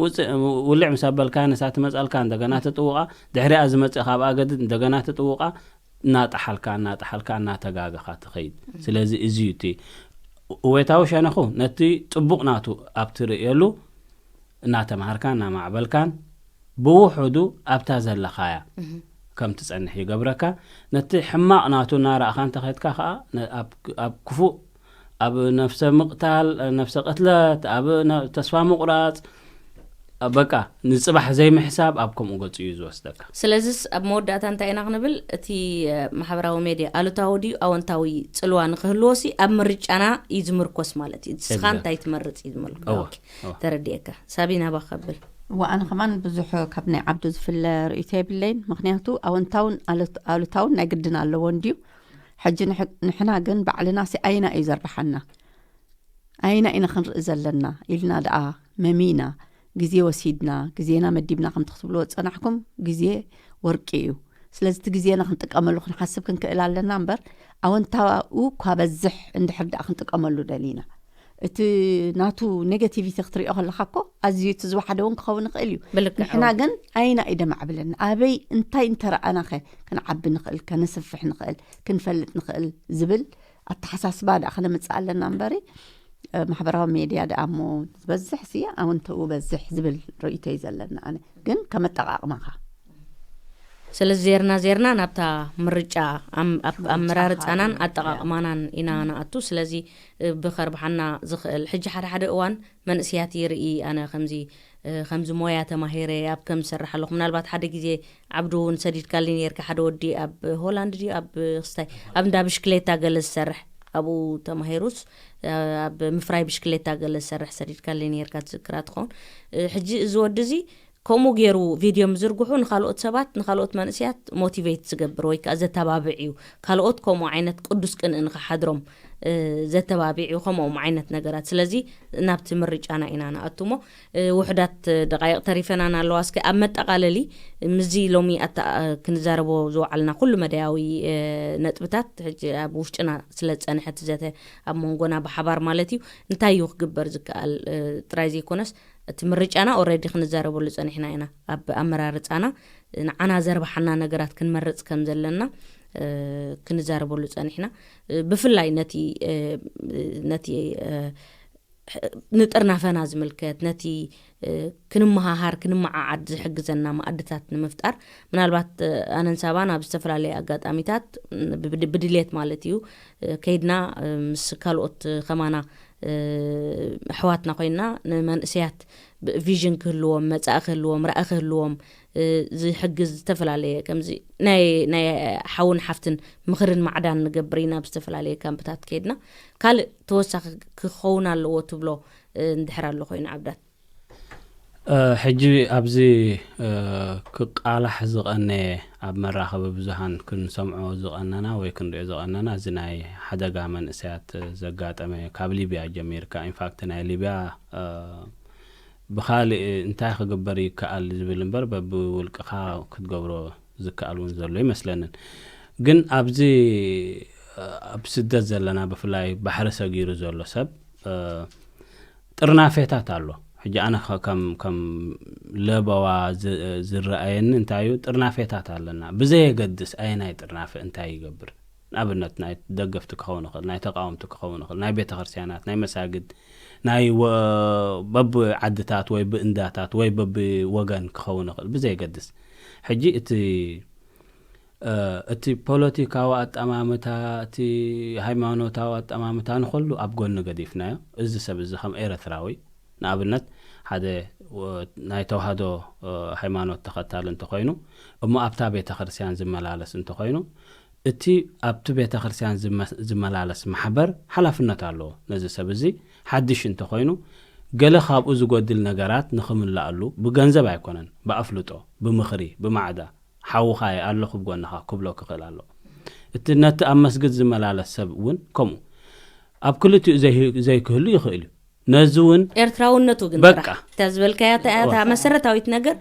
ውጽእ፣ ውልዕ ምስ ኣበልካ ንሳ ትመጻልካ፣ እንደገና ትጥውቓ። ድሕሪኣ ዝመጽእ ካብኣ ገድድ፣ እንደገና ትጥውቓ። እናጠሓልካ፣ እናጠሓልካ፣ እናተጋገኻ ትኸይድ። ስለዚ እዚ እዩ እቲ እወታዊ ሸነኹ፣ ነቲ ጽቡቕ ናቱ ኣብ ትርእየሉ እናተምሃርካን እናማዕበልካን ብውሑዱ ኣብታ ዘለኻያ ከም ትጸንሕ ይገብረካ። ነቲ ሕማቕ ናቱ እናረኣኻ እንተኸድካ ኸኣ ነ-፣ ኣብ፣ ኣብ ክፉእ፣ ኣብ ነፍሰ ምቕታል፣ ነፍሰ ቅትለት፣ ኣብ ነ-፣ ተስፋ ምቑራጽ፣ ኣብ በቃ ንጽባሕ ዘይምሕሳብ ኣብ ከምኡ ገጹ እዩ ዝወስደካ። ስለዚስ ኣብ መወዳእታ እንታይ ኢና ክንብል? እቲ፣ እ፣ ማሕበራዊ ሜድያ ኣሉታዊ ድዩ ኣወንታዊ ጽልዋ ንክህልዎሲ ኣብ ምርጫና እዩ ዝምርኮስ ማለት እዩ። ንስኻ የግዳ። እንታይ ትመርጽ እዩ ዝመልክ። እወ፣ ኦኬ፣ እወ። ተረዲኤካ። ሳቢ ናባኻ ከብል። እወ፣ ኣነ ከማን ብዙሕ ካብ ናይ ዓብዱ ዝፍለ ርእይቶ የብለይን። ምኽንያቱ ኣወንታውን ኣሉት-፣ ኣሉታውን ናይ ግድን ኣለዎ እንድዩ። ሕጂ ንሕ-፣ ንሕና ግን ባዕልና ሲ ኣየና እዩ ዘርብሓና? ኣየና ኢና ክንርኢ ዘለና? ኢልና ደኣ መሚና፣ ግዜ ወሲድና፣ ግዜና መዲብና ከምቲ ክትብልዎ ዝጸናሕኩም፣ ግዜ ወርቂ እዩ። ስለዚ እቲ ግዜና ክንጥቀመሉ ክንሓስብ ክንክእል ኣለና እምበር፣ ኣወንታኡ እኳ በዝሕ እንድሕር ደኣ ክንጥቀመሉ ደሊና። እቲ ናቱ ኔጋቲቪቲ ክትሪኦ ከለኻ እኮ፣ ኣዝዩ እቲ ዝወሓደ እውን ክኸውን ይኽእል እዩ። ብልክዕ፣ ንሕና እወ። ግን ኣየና እዩ ደማዕብለና? ኣበይ እንታይ እንተረኣናኸ ክንዓቢ ንኽእል፣ ከነስፍሕ ንኽእል፣ ክንፈልጥ ንኽእል ዝብል ኣተሓሳስባ ደኣ ከነምጽእ ኣለና እምበሪ፣ እ፣ ማሕበራዊ ሜድያ ደኣ እሞ ዝበዝሕ ሲ ኣወንታኡ በዝሕ ዝብል ርእይቶ እዩ ዘለና ኣነ። ግን ከም ኣጠቓቕማኻ። ስለዚ ዜርና ዜርና ናብታ ምርጫ ኣም-፣ ኣብ ምርጫኻ ኣመራርጻናን እዩ። ኣጠቓቕማናን ኢና ንኣቱ። ስለዚ፣ እ፣ ብኸርብሓና ዝኽእል። ሕጂ ሓደ ሓደ እዋን መንእስያት ይርኢ፣ ኣነ ከምዚ፣ እ፣ ከምዚ ሞያ ተማሂረ ኣብ ከም ዝሰርሕ ኣለኹ። ምናልባት ሓደ ግዜ ዓብዱ እውን ሰዲድካሊ ነይርካ፣ ሓደ ወዲ ኣብ ሆላንድ ድዩ ኣብ ክስታይ ኣብ እንዳ ብሽክሌታ ገለ ዝሰርሕ፣ ኣብኡ ተማሂሩስ፣ እ፣ ኣብ ምፍራይ ብሽክሌታ ገለ ዝሰርሕ ሰዲድካሊ ነይርካ ትዝክራ ትኸውን። እ፣ ሕጂ እዚ ወዲ እዚ ከምኡ ገይሩ ቪድዮ ምዝርግሑ ንኻልኦት ሰባት፣ ንኻልኦት መንእስያት ሞቲቬት ዝገብር ወይ ከኣ ዘተባብዕ እዩ። ካልኦት ከምኡ ዓይነት ቅዱስ ቅንኢ ንኽሓድሮም፣ እ፣ ዘተባብዕ እዩ፣ ከምኦም ዓይነት ነገራት። ስለዚ ናብቲ ምርጫና ኢና ንኣቱ እሞ፣ እ፣ ውሑዳት ደቃይቕ ተሪፈናን ኣለዋ። እስከ ኣብ መጠቓለሊ፣ ምስዚ ሎሚ ኣታ-፣ ክንዛረቦ ዝወዓልና ኩሉ መዳያዊ፣ እ፣ ነጥብታት፣ ሕጂ ኣብ ውሽጥና ስለ ዝጸንሐ እቲ ዘተ ኣብ መንጎና ብሓባር ማለት እዩ፣ እንታይ እዩ ክግበር ዝከኣል፣ እ፣ ጥራይ ዘይኮነስ፣ እቲ ምርጫና ኦልሬዲ ክንዛረበሉ ጸኒሕና ኢና። ኣብ ኣመራርጻና ንዓና ዘርብሓና ነገራት ክንመርጽ ከም ዘለና፣ እ፣ ክንዛረበሉ ጸኒሕና። እ፣ ብፍላይ ነቲ፣ እ፣ ነቲ፣ እ፣ ንጥርናፈና ዝምልከት፣ ነቲ፣ እ፣ ክንመሃሃር፣ ክንመዓዓድ ዝሕግዘና መኣድታት ንምፍጣር፣ ምናልባት፣ እ፣ ኣነን ሳባን ኣብ ዝተፈላለየ ኣጋጣሚታት፣ ብ-፣ ብድ-፣ ብድሌት ማለት እዩ፣ እ፣ ከይድና፣ እ፣ ምስ ካልኦት ከማና፣ እ፣ ኣሕዋትና ኮይንና ንመንእሰያት ብ-፣ ቪዥን ክህልዎም፣ መጻኢ ክህልዎም፣ ራኢ ክህልዎም፣ እ፣ ዝሕግዝ ዝተፈላለየ ከምዚ ናይ፣ ናይ ሓውን ሓፍትን ምኽርን ማዕዳን ንገብር ኢና። ኣብ ዝተፈላለየ ካምፕታት ከይድና ካልእ ተወሳኺ ክኸውን ኣለዎ ትብሎ፣ እ፣ እንድሕር ኣሎ ኮይኑ ዓብዳት? እ፣ ሕጂ ኣብዚ፣ እ፣ ክቃላሕ ዝቐነየ፣ ኣብ መራኸቢ ብዙሃን ክንሰምዖ ዝቐነና ወይ ክንሪኦ ዝቐነና፣ እዚ ናይ ሓደጋ መንእሰያት ዘጋጠመ፣ ካብ ሊብያ ጀሚርካ፣ ኢንፋክት ናይ ሊብያ፣ እ፣ ብኻልእ እንታይ ክግበር ይከኣል ዝብል እምበር፣ በብውልቅኻ ክትገብሮ ዝከኣል እውን ዘሎ ይመስለንን። ግን ኣብዚ፣ እ፣ ኣብ ስደት ዘለና፣ ብፍላይ ባሕሪ ሰጊሩ ዘሎ ሰብ፣ እ፣ ጥርናፌታት ኣሎ። ሕጂ ኣነ ከ-፣ ከም፣ ከም ለበዋ ዝ-፣ ዝረኣየኒ እንታይ እዩ፣ ጥርናፌታት ኣለና። ብዘየገድስ ኣየናይ ጥርናፈ እንታይ ይገብር? ንኣብነት ናይ ደገፍቲ ክኸውን ይኽእል፣ ናይ ተቃወምቲ ክኸውን ይኽእል፣ ናይ ቤተ ክርስቲያናት፣ ናይ መሳግድ፣ ናይ ወ- በብ ዓድታት ወይ ብእንዳታት ወይ በብ ወገን ክኸውን ይኽእል፣ ብዘይገድስ። ሕጂ እቲ እቲ ፖለቲካዊ ኣጠማምታ፣ እቲ ሃይማኖታዊ ኣጠማምታ ንኹሉ ኣብ ጎኒ ገዲፍናዮ። እዚ ሰብ እዚ ከም ኤርትራዊ፣ ንኣብነት ሓደ ናይ ተዋህዶ ሃይማኖት ተኸታሊ እንተኾይኑ፣ እሞ ኣብታ ቤተ ክርስቲያን ዝመላለስ እንተኾይኑ፣ እቲ ኣብቲ ቤተ ክርስቲያን ዝመላለስ ማሕበር ሓላፍነት ኣለዎ። ነዚ ሰብ እዚ ሓድሽ እንተኾይኑ፣ ገለ ካብኡ ዝጎድል ነገራት ንኽምልኣሉ ብገንዘብ ኣይኮነን፣ ብኣፍልጦ፣ ብምኽሪ፣ ብማዕዳ፣ ሓውኻ እየ ኣለኹ ብጎንኻ ክብሎ ክኽእል ኣለዎ። እቲ ነቲ ኣብ መስጊድ ዝመላለስ ሰብ እውን ከምኡ ኣብ ክልቲኡ ዘይክህሉ ይኽእል እዩ። ነዚ እውን ኤርትራውነቱ ግን በቃ። ጥራሕ እታ ዝበልካያ እታ እያ እታ መሰረታዊት ነገር።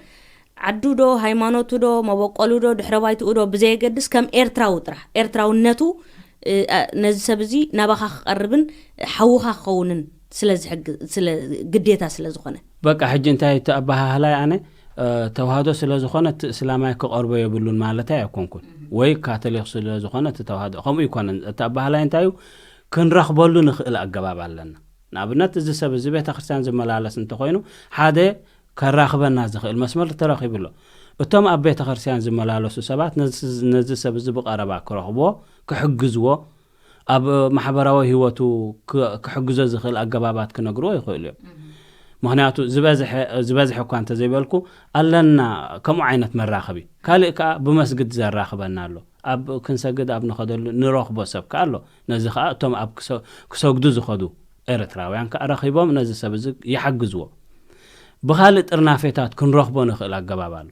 ዓዱ ዶ ሃይማኖቱ ዶ መበቆሉ ዶ ድሕረ ባይትኡ ዶ ብዘየገድስ ከም ኤርትራዊ ጥራሕ ኤርትራውነቱ ነዚ ሰብ እዚ ናባኻ ክቐርብን ሓውኻ ክኸውንን ስለ ግዴታ ስለ ዝኾነ። በቃ ሕጂ እንታይ እቲ ኣበሃህላይ ኣነ ተዋህዶ ስለ ዝኾነ እቲ እስላማይ ክቐርቦ የብሉን ማለታይ ኣይኮንኩን፣ ወይ ካቶሊክ ስለ ዝኾነ እቲ ተዋህዶ ከምኡ ይኮነን። እቲ ኣበሃህላይ እንታይ እዩ? ክንረኽበሉ ንኽእል ኣገባብ ኣለና። ንኣብነት እዚ ሰብ እዚ ቤተ ክርስቲያን ዝመላለስ እንተኾይኑ ሓደ ከራኽበና ዝኽእል መስመር ተረኺቡ ኣሎ። እቶም ኣብ ቤተ ክርስቲያን ዝመላለሱ ሰባት ነዚ ሰብ እዚ ብቐረባ ክረኽብዎ ክሕግዝዎ ኣብ ማሕበራዊ ህይወቱ ክሕግዞ ዝኽእል ኣገባባት ክነግርዎ ይኽእሉ እዮም። ምክንያቱ ዝበዝሐ እኳ እንተዘይበልኩ ኣለና ከምኡ ዓይነት መራኸቢ። ካልእ ከዓ ብመስግድ ዘራኽበና ኣሎ። ኣብ ክንሰግድ ኣብ ንኸደሉ ንረኽቦ ሰብ ከዓ ኣሎ። ነዚ ከዓ እቶም ኣብ ክሰግዱ ዝኸዱ ኤርትራውያን ከዓ ረኺቦም ነዚ ሰብ እዚ ይሓግዝዎ። ብኻልእ ጥርናፌታት ክንረኽቦ ንኽእል ኣገባብ ኣሎ።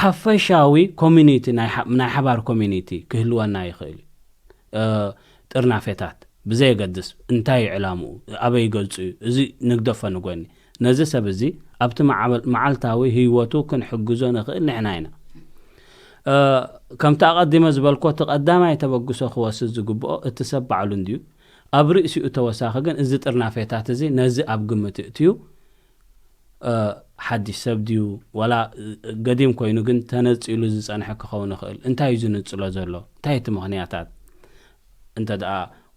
ሓፈሻዊ ኮሚኒቲ ናይ ሓባር ኮሚኒቲ ክህልወና ይኽእል እዩ። ጥርናፌታት ብዘየገድስ እንታይ ዕላምኡ ኣበይ ገልጹ እዩ እዚ ንግደፎ ንጎኒ። ነዚ ሰብ እዚ ኣብቲ መዓልታዊ ህይወቱ ክንሕግዞ ንኽእል ንሕና ኢና። ከምቲ ኣቐዲመ ዝበልኮ እቲ ቀዳማይ ተበግሶ ክወስድ ዝግብኦ እቲ ሰብ ባዕሉ እንድዩ። ኣብ ርእሲኡ ተወሳኺ ግን እዚ ጥርናፌታት እዚ ነዚ ኣብ ግምት እእትዩ ሓድሽ ሰብ ድዩ ዋላ ገዲም ኮይኑ ግን ተነጺሉ ዝጸንሐ ክኸውን ይኽእል። እንታይ እዩ ዝንጽሎ ዘሎ? እንታይ እቲ ምኽንያታት? እንተ ደኣ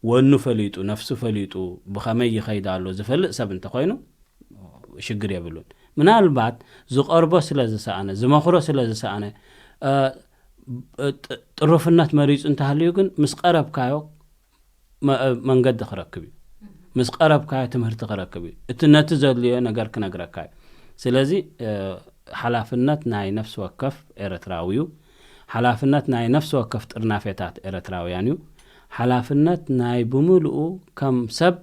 ወኑ ፈሊጡ፣ ነፍሱ ፈሊጡ፣ ብኸመይ ይኸይድ ኣሎ ዝፈልጥ ሰብ እንተኾይኑ ሽግር የብሉን። ምናልባት ዝቐርቦ ስለ ዝሰኣነ፣ ዝመኽሮ ስለ ዝሰኣነ፣ ጥሩፍነት መሪጹ እንተሃልዩ ግን ምስ ቀረብካዮ መንገዲ ክረክብ እዩ። ምስ ቀረብካዮ ትምህርቲ ክረክብ እዩ። እቲ ነቲ ዘድልዮ ነገር ክነግረካ እዩ። ስለዚ ሓላፍነት ናይ ነፍሲ ወከፍ ኤርትራዊ እዩ። ሓላፍነት ናይ ነፍሲ ወከፍ ጥርናፌታት ኤርትራውያን እዩ። ሓላፍነት ናይ ብምሉኡ ከም ሰብ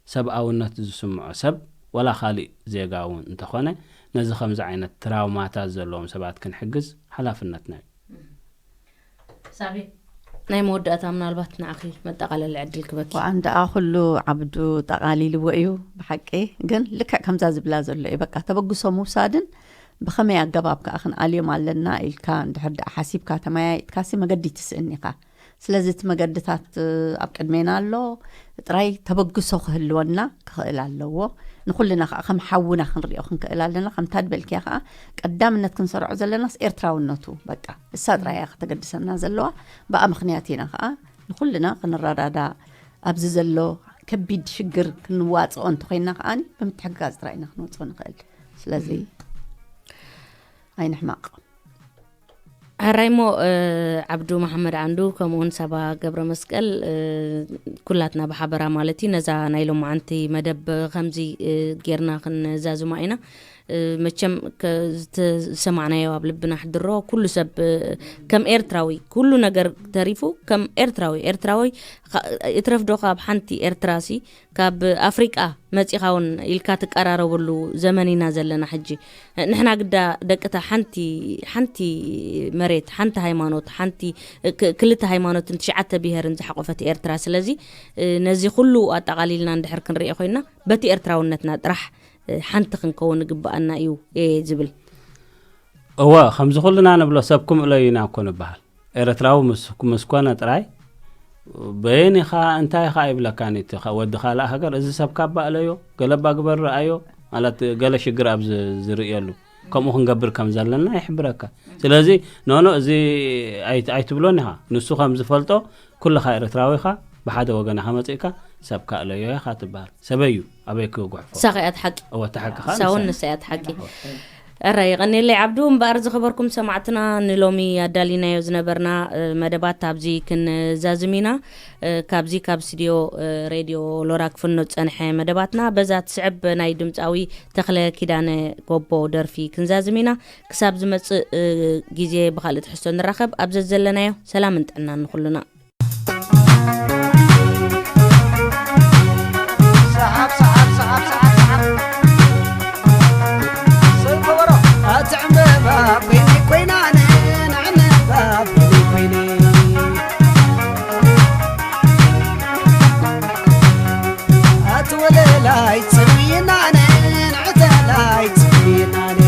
ሰብኣውነት ዝስምዖ ሰብ ዋላ ካልእ ዜጋ እውን እንተኾነ ነዚ ከምዚ ዓይነት ትራውማታት ዘለዎም ሰባት ክንሕግዝ ሓላፍነትና እዩ። ሳቢ ናይ መወዳእታ ምናልባት ንዓኺ መጠቓለሊ ዕድል ክበኪ። ወኣን ደኣ ኩሉ ዓብዱ ጠቓሊልዎ እዩ ብሓቂ። ግን ልክዕ ከምዛ ዝብላ ዘሎ እዩ በቃ ተበግሶ ምውሳድን ብኸመይ ኣገባብ ከኣ ክንኣልዮም ኣለና ኢልካ እንድሕር ደኣ ሓሲብካ ተመያይጥካሲ መገዲ ትስእን ኢኻ። ስለዚ እቲ መገድታት ኣብ ቅድሜና ኣሎ። ጥራይ ተበግሶ ክህልወና ክኽእል ኣለዎ። ንኹልና ከዓ ከም ሓውና ክንሪኦ ክንክእል ኣለና። ከምታ ድበልክያ ከዓ ቀዳምነት ክንሰርዖ ዘለናስ ኤርትራውነቱ በቃ እሳ ጥራይ እያ ከተገድሰና ዘለዋ። ብኣ ምኽንያት ኢና ከዓ ንኹልና ክንረዳዳ ኣብዚ ዘሎ ከቢድ ሽግር ክንዋፅኦ እንተኮይንና ከዓ ብምትሕግጋዝ ጥራይ ኢና ክንወፅኦ ንኽእል። ስለዚ ኣይንሕማቕ። ሕራይ እሞ ዓብዱ መሓመድ ዓንዱ ከምኡውን ሳባ ገብረ መስቀል ኩላትና ብሓበራ ማለት እዩ ነዛ ናይ ሎማዓንቲ መደብ ከምዚ ጌርና ክንዛዝማ ኢና። መቸም ዝሰማዕናዮ ኣብ ልብና ሕድሮ ኩሉ ሰብ ከም ኤርትራዊ ኩሉ ነገር ተሪፉ ከም ኤርትራዊ ኤርትራዊ እትረፍዶ ካብ ሓንቲ ኤርትራሲ ካብ ኣፍሪቃ መጺኻ እውን ኢልካ ትቀራረበሉ ዘመን ኢና ዘለና ሕጂ። ንሕና ግዳ ደቅታ ሓንቲ ሓንቲ መሬት ሓንቲ ሃይማኖት ሓንቲ ክልተ ሃይማኖትን ትሽዓተ ብሄርን ዝሓቆፈት ኤርትራ ስለዚ ነዚ ኩሉ ኣጠቓሊልና እንድሕር ክንሪኦ ኮይና በቲ ኤርትራውነትና ጥራሕ ሓንቲ ክንከውን ግብኣና እዩ ዝብል። እወ ከምዚ ኩልና ንብሎ ሰብ ክምእሎ ኢና እኮ ንበሃል። ኤርትራዊ ምስ ምስ ኮነ ጥራይ በየን ኢኻ እንታይ ኢኻ ይብለካን እቲ ወዲ ካልእ ሃገር እዚ ሰብ ካባ እለዮ ገለባ ግበር ረኣዮ ማለት ገለ ሽግር ኣብ ዝርእየሉ ከምኡ ክንገብር ከም ዘለና ይሕብረካ። ስለዚ ኖኖ፣ እዚ ኣይት-፣ ኣይትብሎን ኢኻ። ንሱ ከም ዝፈልጦ፣ ኩልኻ ኤርትራዊ ኢኻ፣ ብሓደ ወገን ኢኻ መጺእካ፣ ሰብ ካእለዮ ኢኻ ትበሃል። ሰበይ እዩ ኣበይ ክጉሕፎ። ሳኺኣት ሓቂ። እወ፣ እቲ ሓቂ ኸኣ ንሳ እያ። ንሳ እያ እቲ ሓቂ። ኣረ የቐንየለይ ዓብዱ። እምበኣር ዝኸበርኩም ሰማዕትና፣ ንሎሚ ኣዳሊናዮ ዝነበርና እ፣ መደባት ኣብዚ ክንዛዝም ኢና። እ፣ ካብዚ ካብ ስቱድዮ እ፣ ሬድዮ ሎራ ክፍኖ ዝጸንሐ መደባትና በዛ ትስዕብ ናይ ድምጻዊ ተኽለ ኪዳነ ጎቦ ደርፊ ክንዛዝም ኢና። ክሳብ ዝመጽእ እ፣ ግዜ ብኻልእ ትሕዝቶ ንራኸብ። ኣብ ዘዘለናዮ ሰላምን ጥዕናን ንኹልና። ኣቲ ዕምበባ በይነይ ኮይና፣ ኣነ ንዕምበባ በይነይ ኮይነ። ኣቲ ወለላይ ጽምይና፣ ኣነ ንዕተላይ ጽምይና፣ ኣነ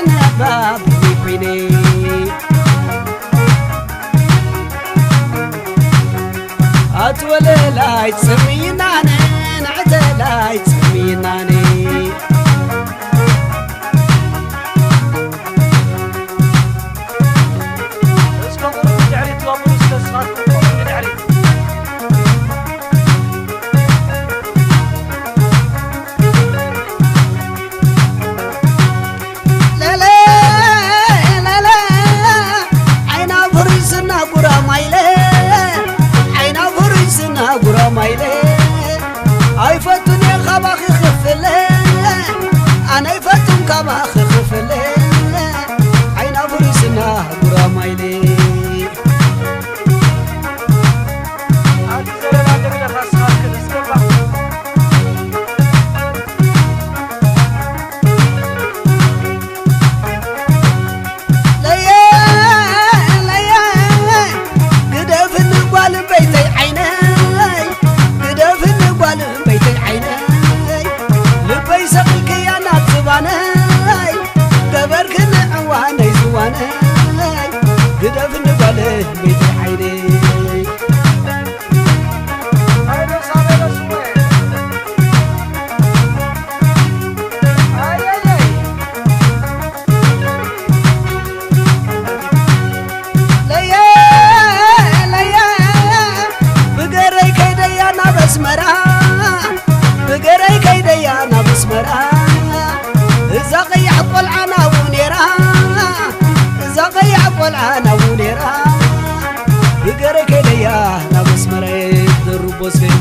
ነባብ ኮይነ ኣትወለላይ ጽምይናነ ንዕተላይ ጽምይናነ። እስከ ቁሩብ ንድሕሪት ትወብሉ፣ እስከ ንስኻትኩም ቁሩብ ንድሕሪት። ለለ፣ ለለ፣ ዓይና ፍሩይ ስና ጉራማይለ፣ ዓይና ፍሩይ ስና ጉራማይለ፣ ኣይፈቱን እየ ካባኺ ክፍለ፣ ኣነ ኣይፈቱን ካባኺ ክፍለ፣ ዓይና ፍሩይ ስና ጉራማይለ። ለየ፣ ለየ፣ ግደፍኒ ጓል እምበይተይ ዓይነይ፣ ግደፍኒ ጓል እምበይተይ ዓይነይ፣ ልበይ ሰቒልክያ ናብ ዝባነይ፣ ገበርክኒ ዕዋነይ ዝዋነይ፣ ግደፍኒ ጓል እምበይተይ ዓይነይ። ለየ፣ ለየ፣ ብገረይ ከይደያ ናብ ኣስመራ፣ ብገረይ ከይደያ ናብ ኣስመራ፣ እዛ ቀያሕ ቆልዓ ናብኡ ነይራ፣ እዛ ቀያሕ ቆልዓ ናብኡ ነይራ፣ ብገረይ ከይደያ ናብ ኣስመራ። ደርቦ ሰይ